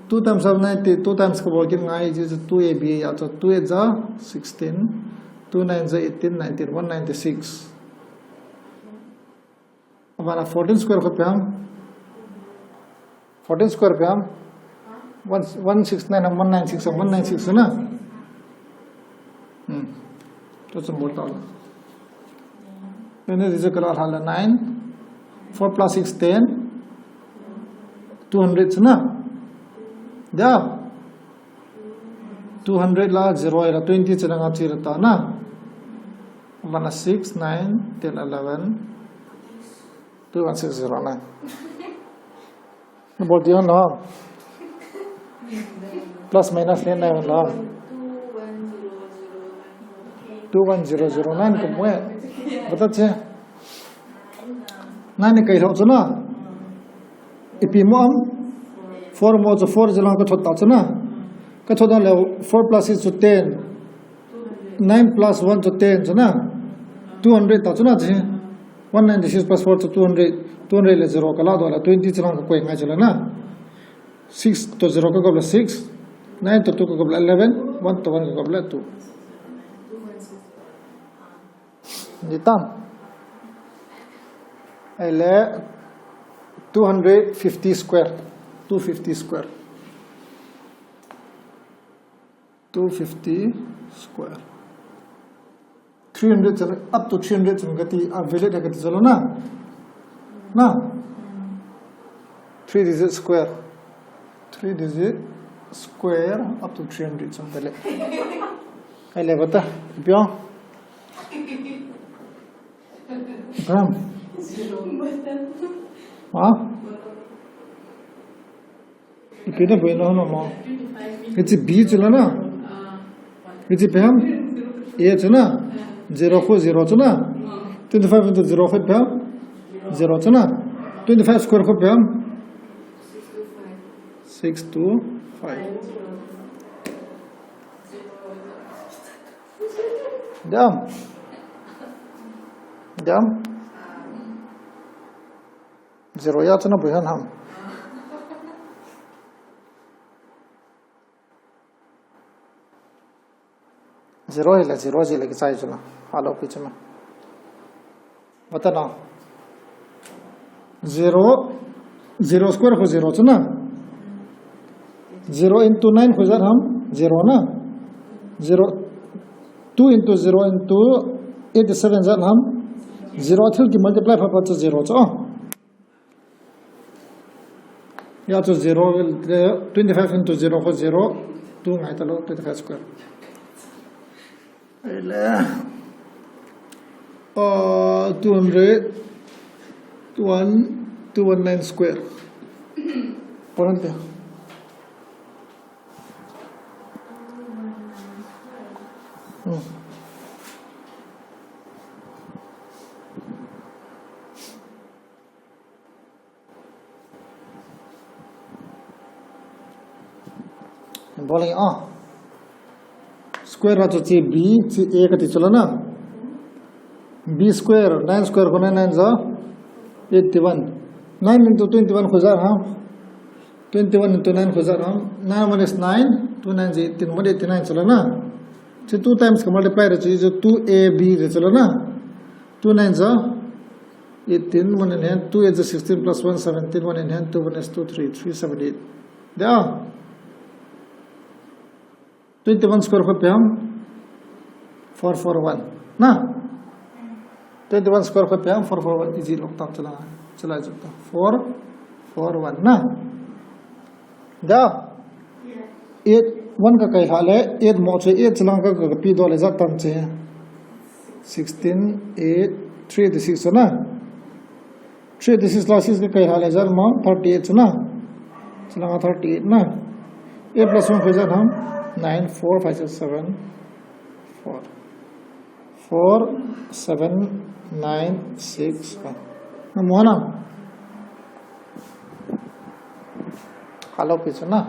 Two times of ninety, two times ka bol kit ngai, ji chu two A B ya chu two eight ja sixteen, two nine ja eighteen, nineteen, one ninety-six. Abana fourteen square khu pe am. Fourteen square pe am. One, one six nine am, one nine six am, one nine six na. Hmm. Chu chu bol ta la. Unit digit ka la la nine. Four plus six, ten. Two hundred na. Da. Two hundred la zero la twenty chu la nga chi la ta na. Abana six, nine, ten, eleven. Two one six zero nine. Bol ding ham? Plus minus le nai ham? Two one zero zero nine ka mu e. Bata che. Nine ni kai lhau chu na. Ipi mu ham? Four mu chu, four jeh lang ka thot ta chu na. Ka thot dan le four plus six chu ten. Nine plus one chu ten chu na. Two hundred ta chu na che. One ninety-six plus four chu two hundred. Two hundred le zero ka la doh le twenty chu lang ka koi ngai chu le na. Six to zero ka kop le six. Nine to two ka kop le eleven. One to one ka kop le two. Ni tam. Ahile two hundred fifty square. Two fifty square. Two fifty square. Three hundred chan, up to three hundred chan kati, a valid kati chu le na. Na? Three digit square. Three digit square up to three hundred chan kati le. Ahile bata, ipi ham? Ipi ham? Ha? Ipi na boi na ho na mo. Hiche B chu le na. Hiche ipi ham? A chu na. Zero khu zero chu na. Twenty-five into zero khu ipi ham? Zero chu na. Twenty-five square khu ipi ham? Six two five. Dam. Dam. Zero a chu na boi han ham? Zero hile zero jeh le kichai chu na. Halo pi chu na. Bata na. Zero, zero square khu zero chu na. Zero into nine khu ijat ham? Zero na. Zero, two into zero into eighty-seven ijat ham? Zero a thil ki multiply pha pha chu zero chu. Oh. Hia chu zero, twenty-five into zero khu zero, two ngai ta lou, twenty-five square. Ahile, uh, two hundred, one, two one nine square. Por ante. Hmm. Bol inge, ah. Square a chu hiche B, hiche A kati chu le na. B square, nine square khu nine nine ja eighty-one. Nine into twenty-one khu ijat ham? Twenty-one into nine khu ijat ham? Nine one is nine, two nine ja eighteen, one eighty-nine chu le na. Hiche two times ka multiply le chu, chu two A B chu le na. Two nine ja eighteen, one in hand, two eight ja sixteen plus one seventeen, one in hand, two one is two, three, three seven eight. There. Twenty-one square khu ipi ham? Four four one. Na? Twenty-one square khu ipi ham? Four four one. Easy log tam chu le. Chu le chu le. Four four one. Na? Da? Eight, one ka kai lha le, eight mo chu eight chu lang ka, ka, ka pi doh le ijat tam che. Sixteen, eight, three eighty-six chu na. Three eighty-six la six ka kai lha le ijat mo, thirty-eight chu na. Chu lang a thirty-eight na. Eight plus one khu ijat ham? Nine, four, five, six, seven, four. Four, seven, nine, six, one. Na mu ham? Halo pi chu na.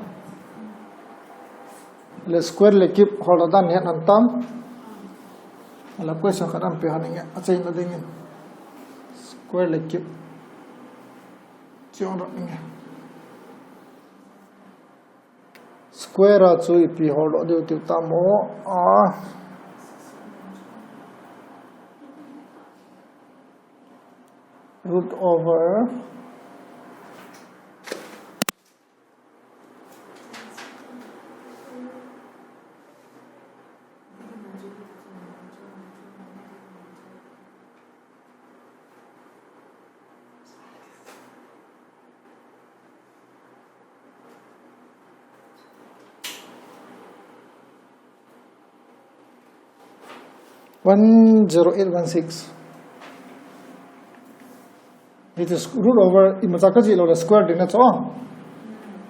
Le square le cube hol dan het nan tam. Le question khat an pe han inge. Achaina dingin. Square le cube. Chiong ro inge. Square a chu ipi hol doh diu tiu tam o. Ah. Root over One zero eight one six. It is root over, imacha ka jih lou le square ding na chu.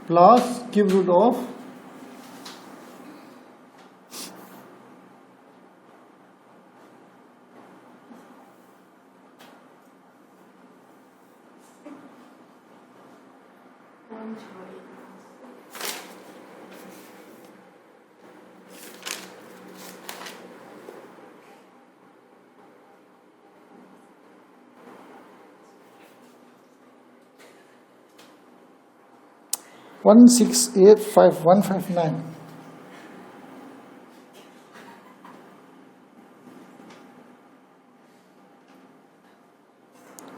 plus cube root of one six eight five one five nine.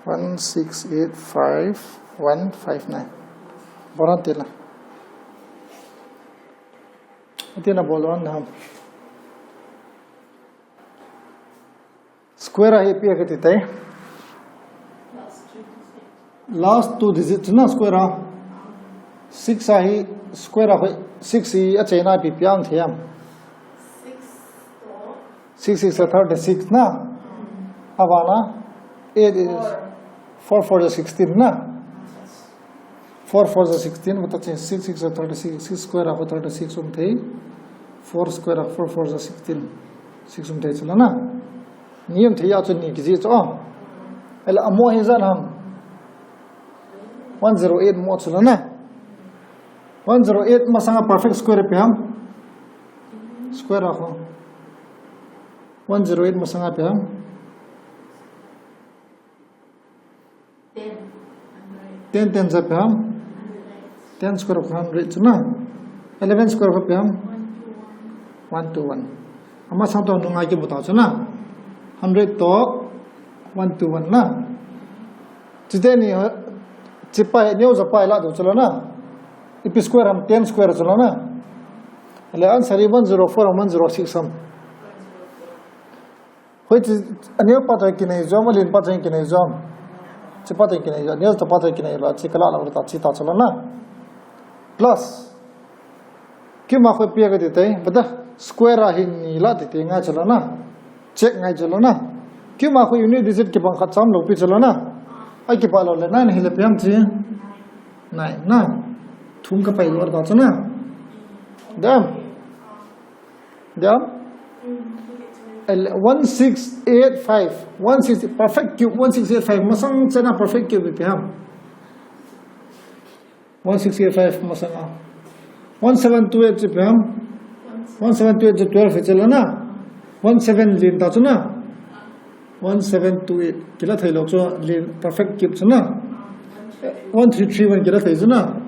One six eight five one five nine. Boran tila. Tina bolon ham. Square a hi ipi kiti tai. Last two digit na square a. Six a hi square a hi six hi achaina ipi ipi aum thei am. Six six are thirty-six na. Avana eight is four four is sixteen na. Four four is sixteen, but that's six six are thirty-six, six square a thirty-six um thei. Four square a four four is sixteen. Six um thei chula na. Ni um thei a chu ni kiji chu. Ela amo hi jan ham. One zero eight mo chula na. One zero eight masanga perfect square ipi ham. Square a kho. One zero eight masanga ipi ham. Ten ten ja ipi ham. Ten square of hundred chu na. Eleven square of ipi ham. One two one. Amasang to nunga kimu ta chu na. Hundred to one two one na. Chite ni, chipa hi neo ja pa hi la do chula na. Ipi square ham, ten square chula na. Le answer hi one zero four ham one zero six ham. Hoi chi, aneo pa cha kinai jom, alen pa cha kinai jom. Chi pa cha kinai jom, aneo cha pa cha kinai la, chi kala la ta, chi ta chula na. Plus. Cube ma hoi ipi kati tai, bata square a hi ni la ti ti ngai chula na. Check ngai chula na. Cube ma hoi unit digit kibang khat cham lou pi chula na. Ai kipa lou le nine hi le ipi ham chi. Nine na. Thum ka pai lou ta chu na. Dam. Dam. One six eight five. One six, perfect cube, one six eight five. Masang chana perfect cube ipi ham. One six eight five masanga. One seven two eight chu ipi ham. One seven two eight chu twelve hi chula na. One seven len ta chu na. One seven two eight. Kila thei lou chu len perfect cube chu na. One three three one kila thei chu na.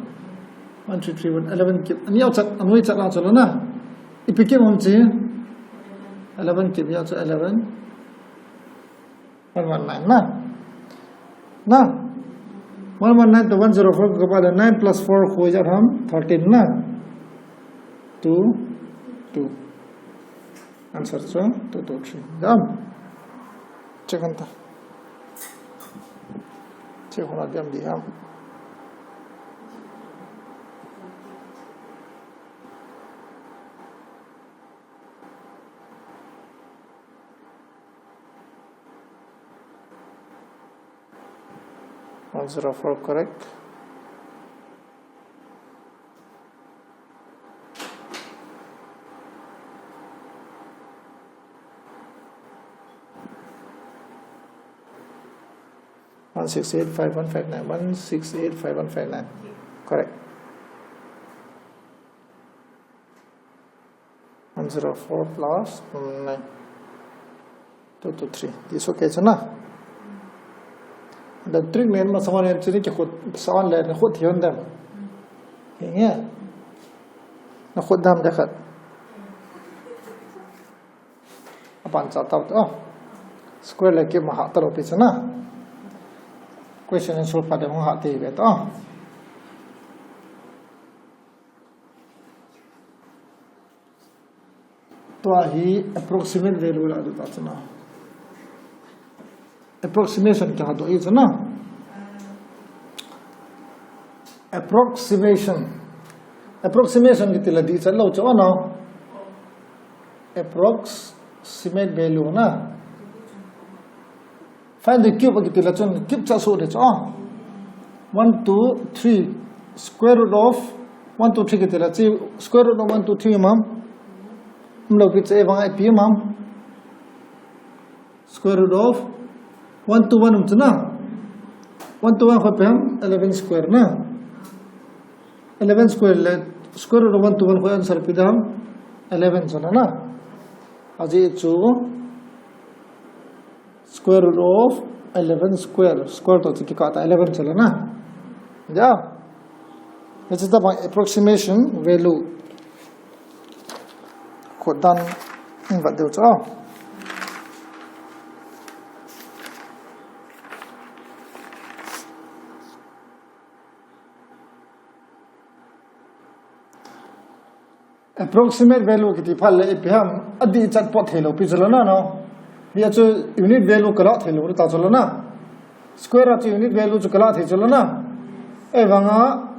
One three three one, eleven cube. Ani au chat, anoi chat la chula na. Ipi cube ham chi. Eleven cube ya chu eleven. One one nine na. Na. One one nine to one zero four ka ba le nine plus four khu ja ham thirteen na. Two, two. Answer chu two two three. Dam. Check anta. Check hona dam di ham. One zero four correct. One six eight five one five nine. One six eight five one five nine. Correct. One zero four plus nine. Two two three. This okay chu na. The trick nen masang nen chu ni kikhut sa on le ni khut hion dem. Hinge. Na khut dam de khat. Apan cha tau to. Square le cube ma ha ta lou pi chu na. Question solve pa de hung ha te ve to. Tua hi approximate value la du ta chu na. Approximation ka ha do i chu na. Approximation. Approximation kiti la di cha lou chu na. Approximate value na. Find the cube kiti la chun cube cha so de chu. One, two, three. Square root of One, two, three kiti le, chi square root of one, two, three um ham. Umlou pi chu, ahivang a ipi um ham. Square root of one, two, one um chu na. One, two, one kho ipi ham, eleven square na. Eleven square le, square root of one, two, one kho answer ipi ding ham, eleven chu na na. Ajeh chu, square root of eleven square, square toh chu kikah ta eleven chu na. Ya. Hiche tobang approximation value. Kho dan in vet diu chu. Approximate value kiti phat le ipi ham, adih chat pot thei lou pi chu lou na no. Hia chu unit value kalah thei lou ta chu lou na. Square a chu unit value chu kalah thei chu lou na. Ahivang a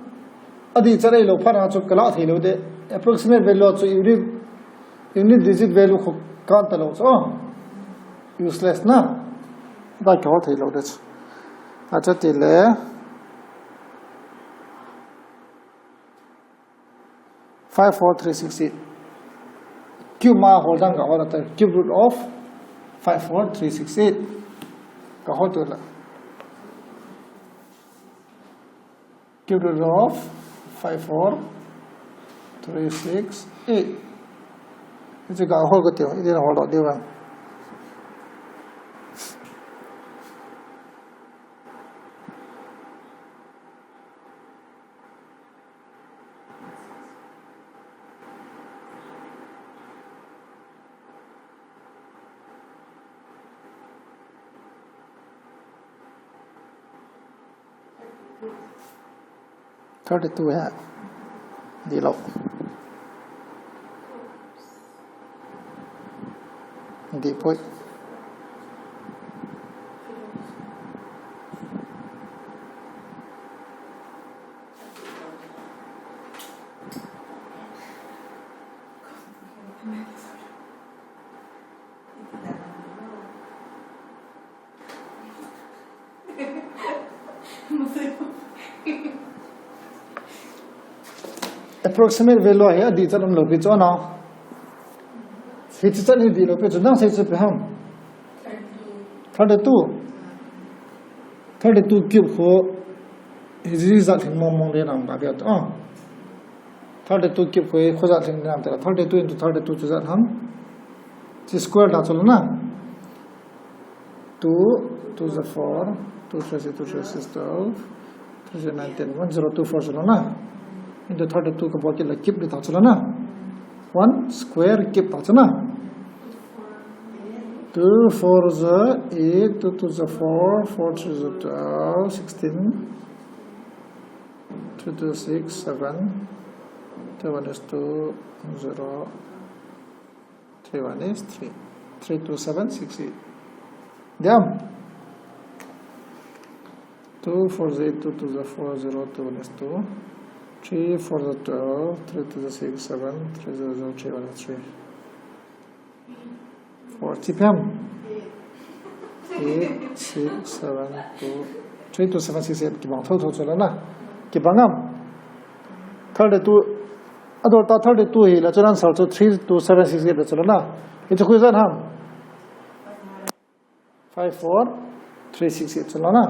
adih chat ahilou phat a chu kalah thei lou de. Approximate value chu unit, unit digit value kho kan ta lou chu. Useless na. Da kihol thei lou de chu. Achu ti le. Five four three six eight. Cube ma hol dan kahol ta, cube root of five four three six eight. Kahol tu la. Cube root of five four three six eight. Hiche kahol kati, iti na hol doh diu vang. Thirty-two hai. Dih lou. Dih poi. Approximate value hi adih chat umlou pi chu na. Hiche chat hi dih lou pi chu, nang sei chu ipi ham. Thirty-two. Thirty-two cube kho, hi jat lhing mong mong le nang ba bia to. Thirty-two cube kho, kho jat lhing nam te la. Thirty-two into thirty-two chu jat ham. Chi square da chu lou na. Two, two is four, two three is, two three is twelve, three three nine, ten, one zero two four chu lou na. Into thirty-two kabol kit le cube ding ta chu lou na. One square cube ta chu na. Two four is eight, two two is four, four three is twelve, sixteen, two two six, seven, two one is two, zero, three one is three. Three two seven six eight. Dih ham. Two four is eight, two two is four, zero, two one is two. Three four is twelve, three two is six, seven, three zero zero, three one is three. Four, chi ipi ham. Eight, six, seven, two, three two seven six eight, kibang thotho chu lou na. Kibang ham. Thirty-two, adol ta thirty-two hi la chu answer chu three two seven six eight chu lou na. Hichu koi jat ham. Five four three six eight chu lou na.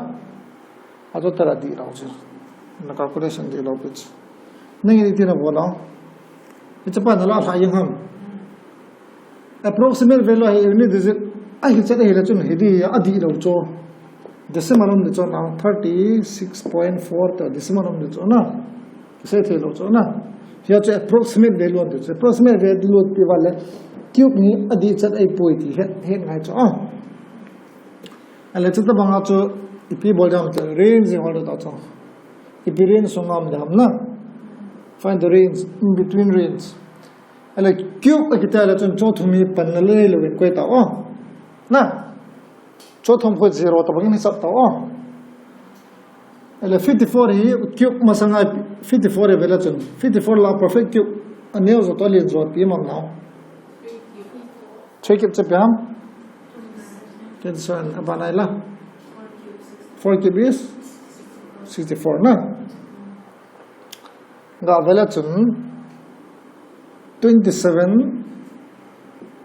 Achu tera dih lou chu. Na calculation dih lou pi chu. Nangin iti na bol lou. Hiche pa na la lha jeng ham. Approximate value hi unit digit ahi chat ahi le chun hi dih adih lou chu. Decimal um ding chu na, thirty-six point four to decimal um ding chu na. Sei thei lou chu na. Hia chu approximate value ding chu. Approximate value ti va le cube ni adih chat ahi poi ti het, het ngai chu a. Ale chu tabang a chu ipi bol ding ham chu range hol ding ta chu. Ipi range sunga um ding ham na. Find the range, in between range. Ale cube akiti le chun chothum hi panna lou le lou in koi ta o. Na. Chothum kho zero tabang in hisap ta o. Ale fifty-four hi cube masanga fifty-four hi vele chun. Fifty-four la perfect cube. Aneo jo to lien jo pi mam nao. Three cube chu ipi ham. Twenty-seven, abana ila. Four cube is sixty-four na. Ga vela chun twenty seven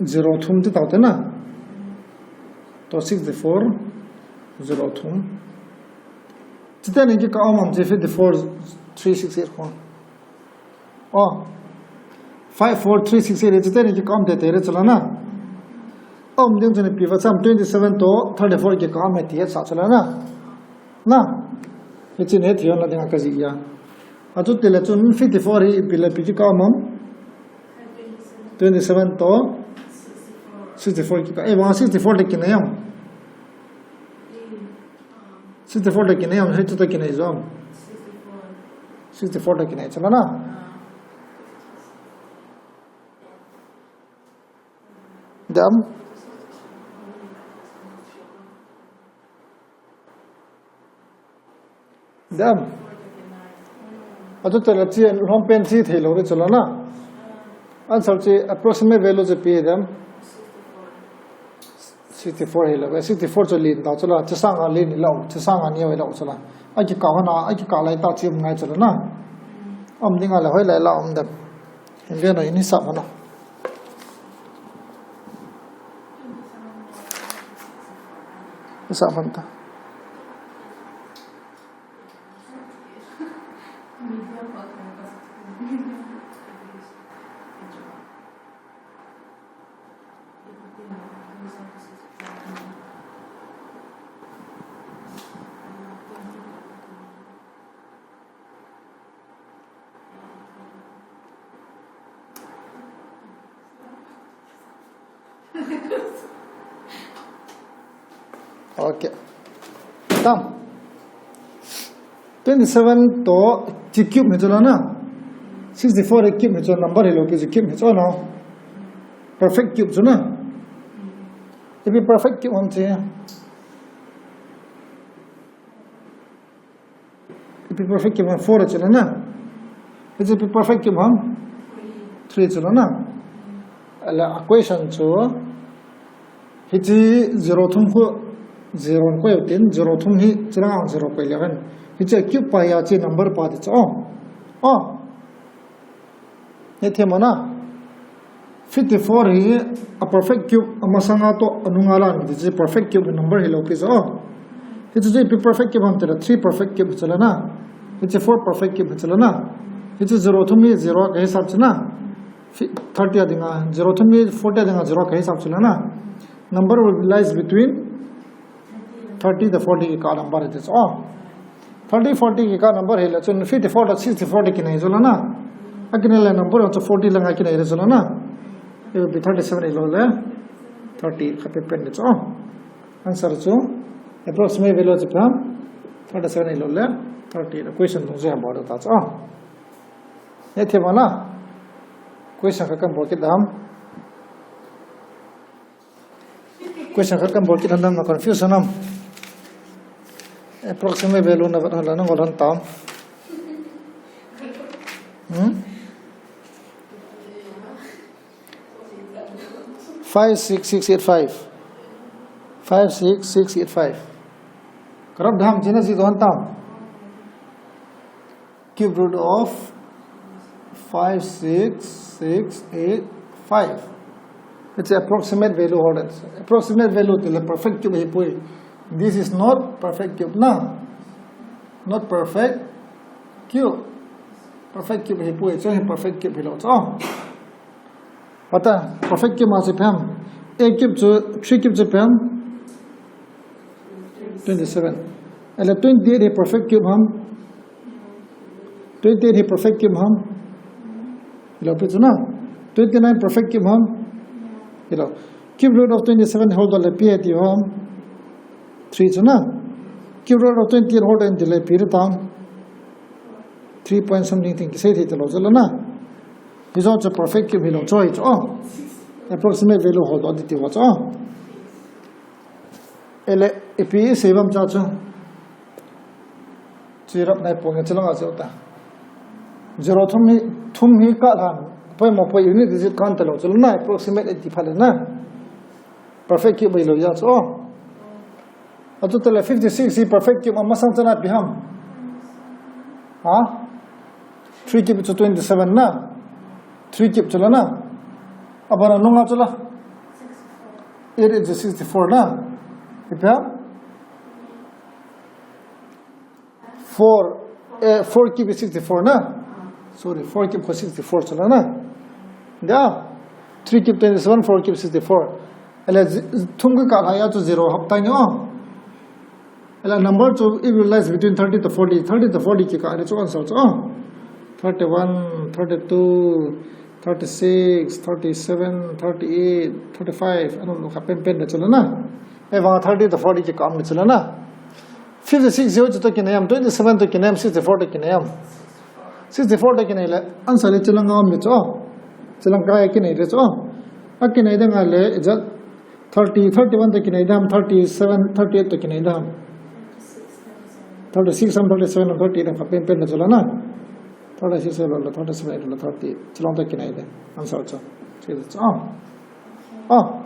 zero thum ti tau te na. To sixty four zero thum. Chite ni ki ka om am chi fifty four three six eight ko. Oh. Five four three six eight chite ni ki ka om te te re chula na. Om ding chun pi va cham twenty seven to thirty four ki ka om ti sa chula na. Na. Hichi ne thiyo na ding ka ji ya. Achu tile chun fifty four hi ipi le ipi ki ka om am. Twenty seven to sixty four ki ka. Eh, vang sixty four te ki na yam. Sixty four te ki na yam, hichu te ki na yam. Sixty four te ki na yam, chula na. Dam. Dam. Achu tela chi lhom pen chi thei lo re chula na. Answer chi approximate value chi pi dam. Sixty four hi lo, sixty four chu lin ta chula, chi sang a lin lo, chi sang a ni lo chula. A ki ka hona, a ki ka lai ta chi um ngai chula na. Om ding a le hoi lai la om dam. Hin ve no, ini sa mana. Sa man ta. Okay. Tam. Twenty seven to chi cube hi chula na. Sixty four cube hi chu number hi lo ki chi cube hi chu na. Perfect cube chu na. Ipi perfect cube ham chi. Ipi perfect cube ham four chula na. Hichi ipi perfect cube ham three chula na. Ala equation chu hichi zero thum khu zero ko tin zero thum hi chula zero ko eleven. Hichi cube pa ya chi number pa ti chu. Oh. Oh. Ni thema na. Fifty four hi a perfect cube a masanga to anunga la ni chi perfect cube number hi lo ki zo. Hichi chi pi perfect cube ham tela three perfect cube chula na. Hichi four perfect cube chula na. Hichi zero thum hi zero ka hisap chuna. Thirty a dinga zero thum hi forty a dinga zero ka hisap chula na. Number will be lies between thirty to forty ki ka number hi chu. Thirty forty ki ka number hi le chun fifty four to sixty four ki nei chula na. A ki nei le number chu forty lang a ki nei le chula na. It will be thirty seven hi lo le thirty ka pe pen le chu. Answer chu approximate value chu pa thirty seven hi lo le thirty. Question tu je ba ta chu. Ni thema na. Question ka kan bol kit dam. Question khat kan bol kit han dam na confusion am. Approximate value na vet hala na ngol han tam. Hmm? Five six six eight five. Five six six eight five. Karap dam china si don tam. Cube root of five six six eight five. It's approximate value order. Approximate value tile perfect cube hi poi. This is not perfect cube na. Not perfect cube. Perfect cube hi poi. So hi perfect cube hi lo. So. Pata, perfect cube ma si pem. A cube chu, three cube chu pem. Twenty seven. Ele twenty eight hi perfect cube ham. Twenty eight hi perfect cube ham. Ilo pi chu na. Twenty nine perfect cube ham. Ilo. Cube root of twenty seven hold on le pi ti ham. Three chu na. Cube root of twenty eight hold on le pi tam. Three point something thing ki sei thei ta lo chu la na. Hi zo chu perfect cube hi lo chu hi chu. Approximate value hold on ti ti wa chu. Ele ipi sei bam cha chu. Chi rap nai pong chu la nga chu ta. Zero thum hi thum hi ka lan. Poi mo poi unit digit kan ta lo chu la na approximate ti pha le na. Perfect cube hi lo ya chu. Achu tele fifty six hi perfect cube a masang chana pi ham. Ha? Three kip chu twenty-seven na. Three kip chu la na. Abana nunga chu la. Eight eight sixty-four na. Ipi ham? Four, eh, four kip sixty-four na. Sorry, four kip ko sixty-four chu la na. Da. Three kip twenty-seven, four kip sixty-four. Ele zi-, thum ka kah lhai a chu zero hap tai ni o. Ele number chu, if you realize, between thirty to forty, thirty to forty kikah le chu answer chu. Thirty-one, thirty-two, thirty-six, thirty-seven, thirty-eight, thirty-five, ano lo kha pen pen le chu la na. Evang thirty to forty kikah um le chu la na. Fifty-six zero chu to kinai am, twenty-seven to kinai am, sixty-four to kinai am. Sixty-four to kinai le, answer le chu la nga um le chu. Chu la nga kinai le chu. A kinai da nga le, ija thirty, thirty-one to kinai dam, thirty-seven, thirty-eight to kinai dam. Thirty-six am, thirty-seven am, thirty-eight am, kha pen pen da chu la na. Thirty-six lo, thirty-seven lo, thirty. Chu la to kinai da. Answer chu. Chu chu. Oh. Oh.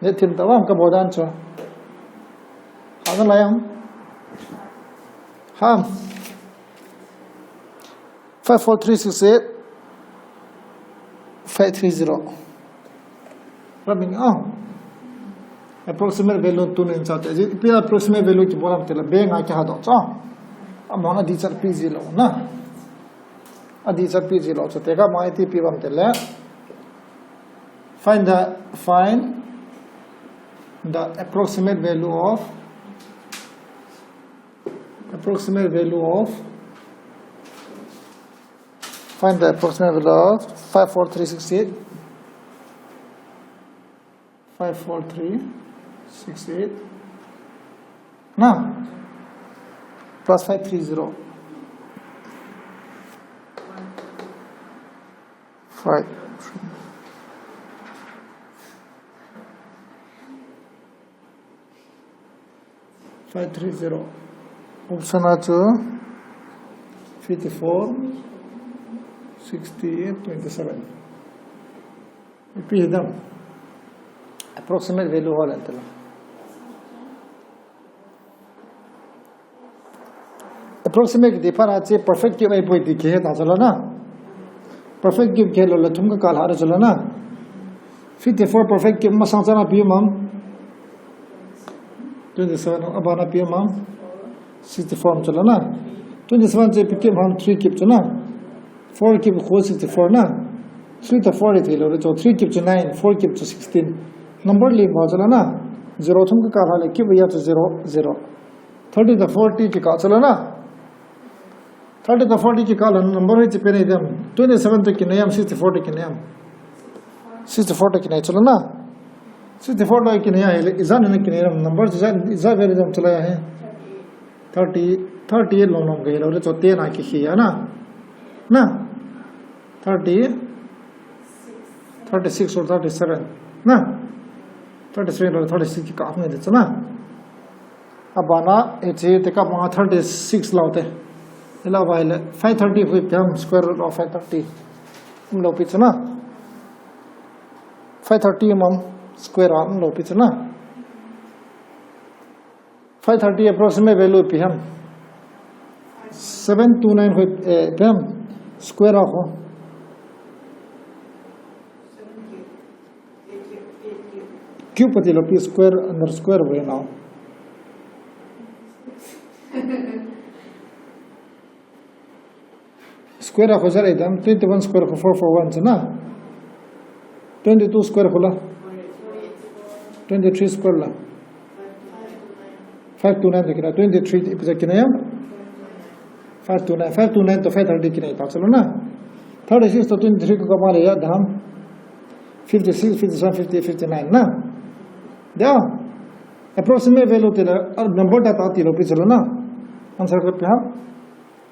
Ne thim ta wam ka bodan chu. Ha na la yam. Ham. Five four three six eight, five three zero. Rubbing, ah. Approximate value tu nin cha te. Ji, pi approximate value kibol am tile, be nga kiha doh cha. Amount a di char pi ji lo na. A di char pi ji lo cha. Te ka ma iti pi bam tile. Find the, find the approximate value of Approximate value of, find the approximate value of five four three six eight. Five four three six eight. Na? Plus five three zero. Five. Five three zero. Option a chu fifty-four, sixty-eight, twenty-seven. Ipi hidam. Approximate value ho le tela. Approximate kiti phat a chu perfect cube ahipoi ti kihe ta chu la na. Perfect cube kihe lou le thum ka kah lha chu la na. Fifty-four perfect cube masang chan a ipi um am. Twenty-seven, abana ipi um am. Sixty-four chu la na. Twenty-seven chu ipi cube ham, three cube chu na. Four cube khu sixty-four na. Three to four hi thei lou le chu, three cube chu nine, four cube chu sixteen. Number li ma chu la na. Zero thum ka kah lha le cube a chu zero, zero. Thirty to forty kikah chu la na. Thirty to forty kikah la number hi chi pen idem. Twenty-seven to kinai am, sixty-four to kinai am. Sixty-four to kinai chu la na. Sixty-four to kinai a hile, ijat na kinai am, number chu ijat, ijat ve idem chu la ya hi. Thirty, thirty long long ka hi lou le chu ten a kikhi a na. Na. Thirty, thirty-six or thirty-seven. Na. Thirty-seven or thirty-six kikah ngai de chu na. Abana, hiche tekah ma thirty-six lou te. Ila vai le, five thirty khu ipi ham, square root of five thirty. Um lou pi chu na. Five thirty um am, square a um lou pi chu na. Five thirty approximate value ipi ham. Seven two nine khu, eh, ipi ham, square a khu. Cube pati lou pi square under square ve nau. Square a khu jat idam, twenty-one square khu four four one chu na. Twenty-two square khu la. Twenty-three square la. Five two nine to kinai, twenty-three ipi jat kinai am. Five two nine, five two nine to five thirty kinai ta chu la na. Thirty-six to twenty-three khu ka ma le ya dam. Fifty-six, fifty-seven, fifty-eight, fifty-nine na. Da. Approximate value tile, ah, number da ta ti lou pi chu la na. Answer ka ipi ham.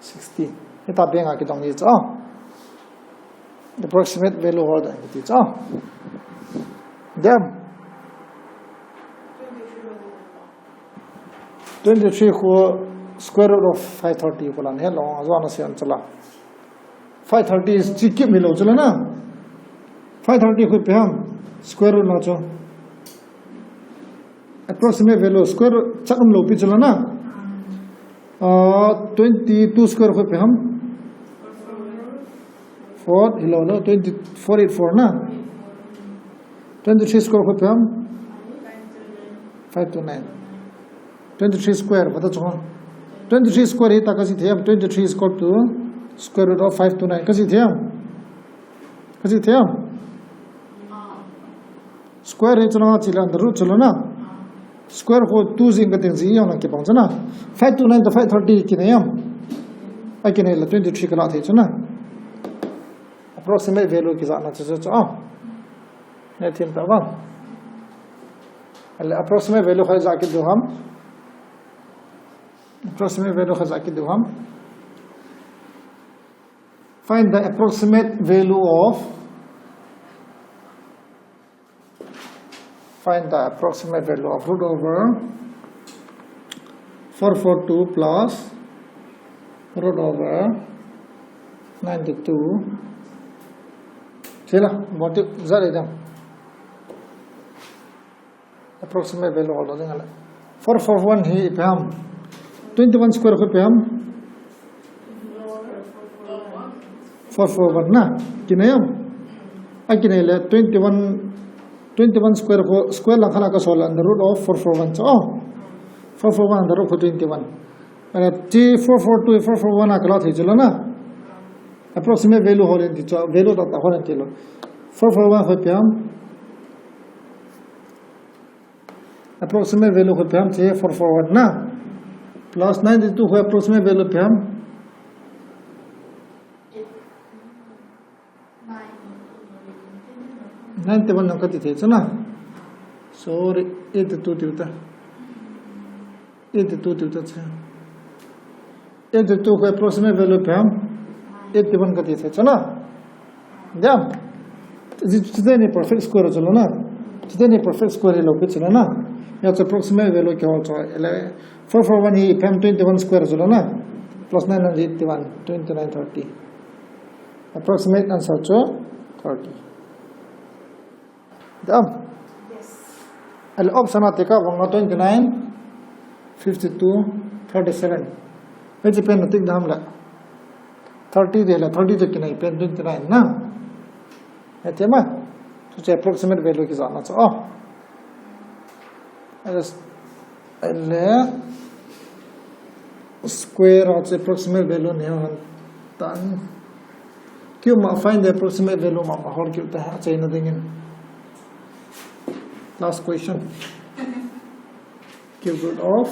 Sixty. Hita bang a kidong ni chu. Approximate value ho da kiti chu. Dem. Twenty-three khu square root of five thirty khu la ne lo, ajo na sian chu la. Five thirty is chi kip mi lou chu la na. Five thirty khu ipi ham, square root na chu. Approximate value, square root chat um lou pi chu la na. Uh, twenty two square khu ipi ham? Four, hello, no, twenty, four eight four na. Twenty three square khu ipi ham? Five two nine. Twenty three square, bata chunga. Twenty three square hi ita kaji thei ham? Twenty three is equal to square root of five two nine. Kaji thei ham? Kaji thei ham? Square hi chunga chila under root chula na. Square khu two jing kati jing jong na kibang chuna. Five two nine to five thirty kinei ham? Akinei le twenty three kala thei chuna. Approximate value kijana chu chu chu. Ah. Ne thim ta bang. Ale approximate value kha ja kidiu ham? Approximate value kha ja kidiu ham? Find the approximate value of Find the approximate value of root over four four two plus root over ninety two. Sila, boti zari dam. Approximate value hol ding ale. Four four one hi ipi ham? Twenty one square khu ipi ham? Four four one na, kinei ham? Akinei le twenty one, twenty one square khu, square lang khala kasol under root of four four one chu. Oh. Four four one under root khu twenty one. Ana ti four four two, four four one a kala thei chula na. Approximate value hol in ti chu, value ta ta hol in ti lo. Four four one khu ipi ham? Approximate value khu ipi ham ti four four one na. Plus ninety two khu approximate value ipi ham? Ninety one nang kati thei chuna. Sorry, eighty two tiu ta. Eighty two tiu ta che. Eighty two khu approximate value ipi ham? Eighty one kati thei chuna. Dam. Ji, chuteni perfect square chula na. Chuteni perfect square lo pi chula na. Ya chu approximate value kihol chu. Ele four four one hi ipi ham? Twenty one square chula na. Plus nine hundred eighty one, twenty nine thirty. Approximate answer chu thirty. Dam. Yes. Ele option a tika bang na twenty nine, fifty two, thirty seven. Hiche pen na tik dam le. Thirty de le, thirty to kinei pen twenty nine na. Ete ma. Chu che approximate value kijana chu. Oh. Ele square of the approximate value ni han tan. Cube ma find the approximate value ma, ma hol cube ta ha, achaina dingin. Last question. Cube root of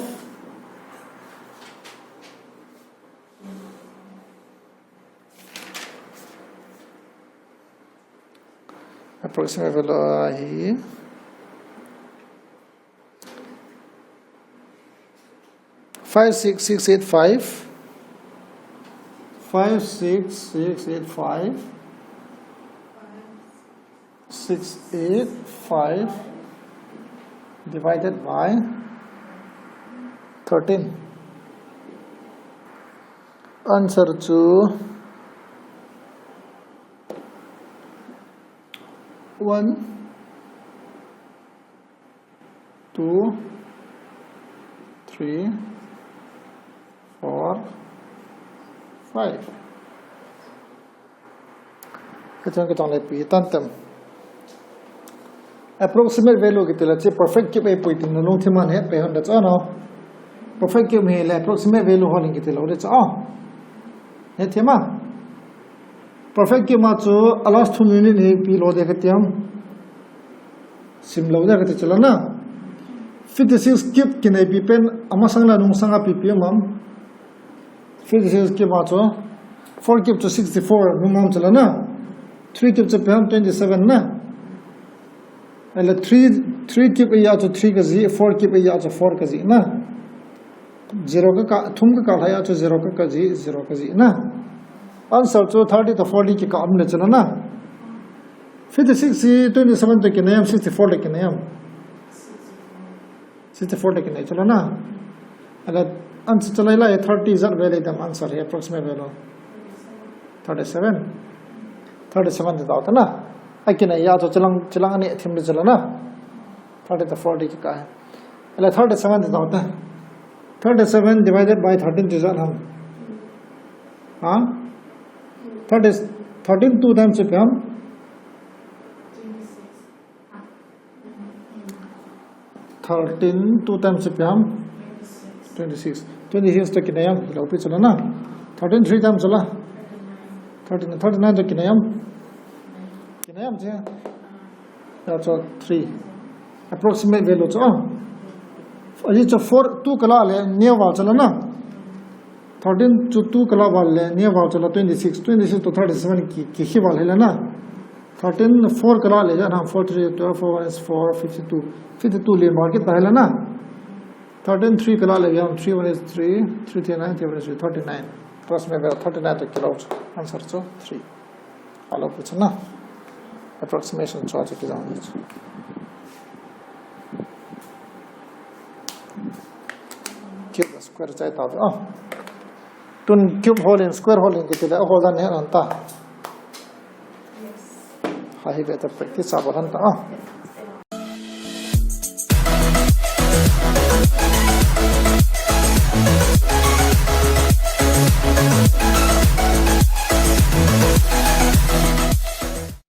approximate value hi five six six eight five, five six six eight five, six eight five divided by thirteen. Answer chu one, two, three, four, five. Kachang kachang le pi tan tem. Approximate value kiti le che perfect cube ei pui tin lungthim a nahet pei hon da cha no. Perfect cube hi le approximate value hol in kiti lou de cha. Hethem a. Perfect cube ma chu a last two unit hi ipi lou de kati ham? Sim lou de kati chula na. Fifty six cube kinei pi pen amasang le anungsang a ipi ipi um am? Fifty six cube ma chu four cube chu sixty four nung um chula na. Three cube chu ipi ham? Twenty seven na. Ele three, three cube a chu three kaji, four cube a chu four kaji na. Zero ka ka, thum ka ka lhai a chu zero ka kaji, zero kaji na. Answer chu thirty to forty kikah um le chula na. Fifty six hi twenty seven to kinei am, sixty four to kinei am? Sixty four to kinei chula na. Ala answer chu lai lai thirty jat ve le dam answer hi approximate value. Thirty seven. Thirty seven ti dau ta na. Akinei a chu chilang, chilang ani thim le chula na. Thirty to forty kikah. Ala thirty seven ti dau ta. Thirty-seven divided by thirteen chu ijat ham? Ha? Thirty, thirteen two times chu ipi ham? Thirteen two times chu ipi ham? Twenty-six. Twenty-six toh kinai ham? Hilou pi chu la na. Thirteen three times chu la. Thirteen, thirty-nine toh kinai ham? Kinai ham chu. Ya chu three. Approximate value chu, ah. Ajeh chu four, two kala le, neo val chu la na. Thirteen chu two kala val le, neo val chu la twenty-six. Twenty-six toh thirty-seven ki, ki, ki val hi la na. Thirteen four kala le, ijat ham? Four three twelve, four one is four, fifty-two. Fifty-two le market ta hi la na. Thirteen three kala le, ijat ham? Three one is three, three three nine, three one is three, thirty-nine. Approximate value thirty-nine toh kilou chu. Answer chu three. Alo pi chu na. Approximation chu achu kijang ni chu. Cube square chai ta ve. Ah. Tun cube hole in, square hole in kiti le, ahol dan he an ta. Ha hi ve ta practice a bol han ta. Ah.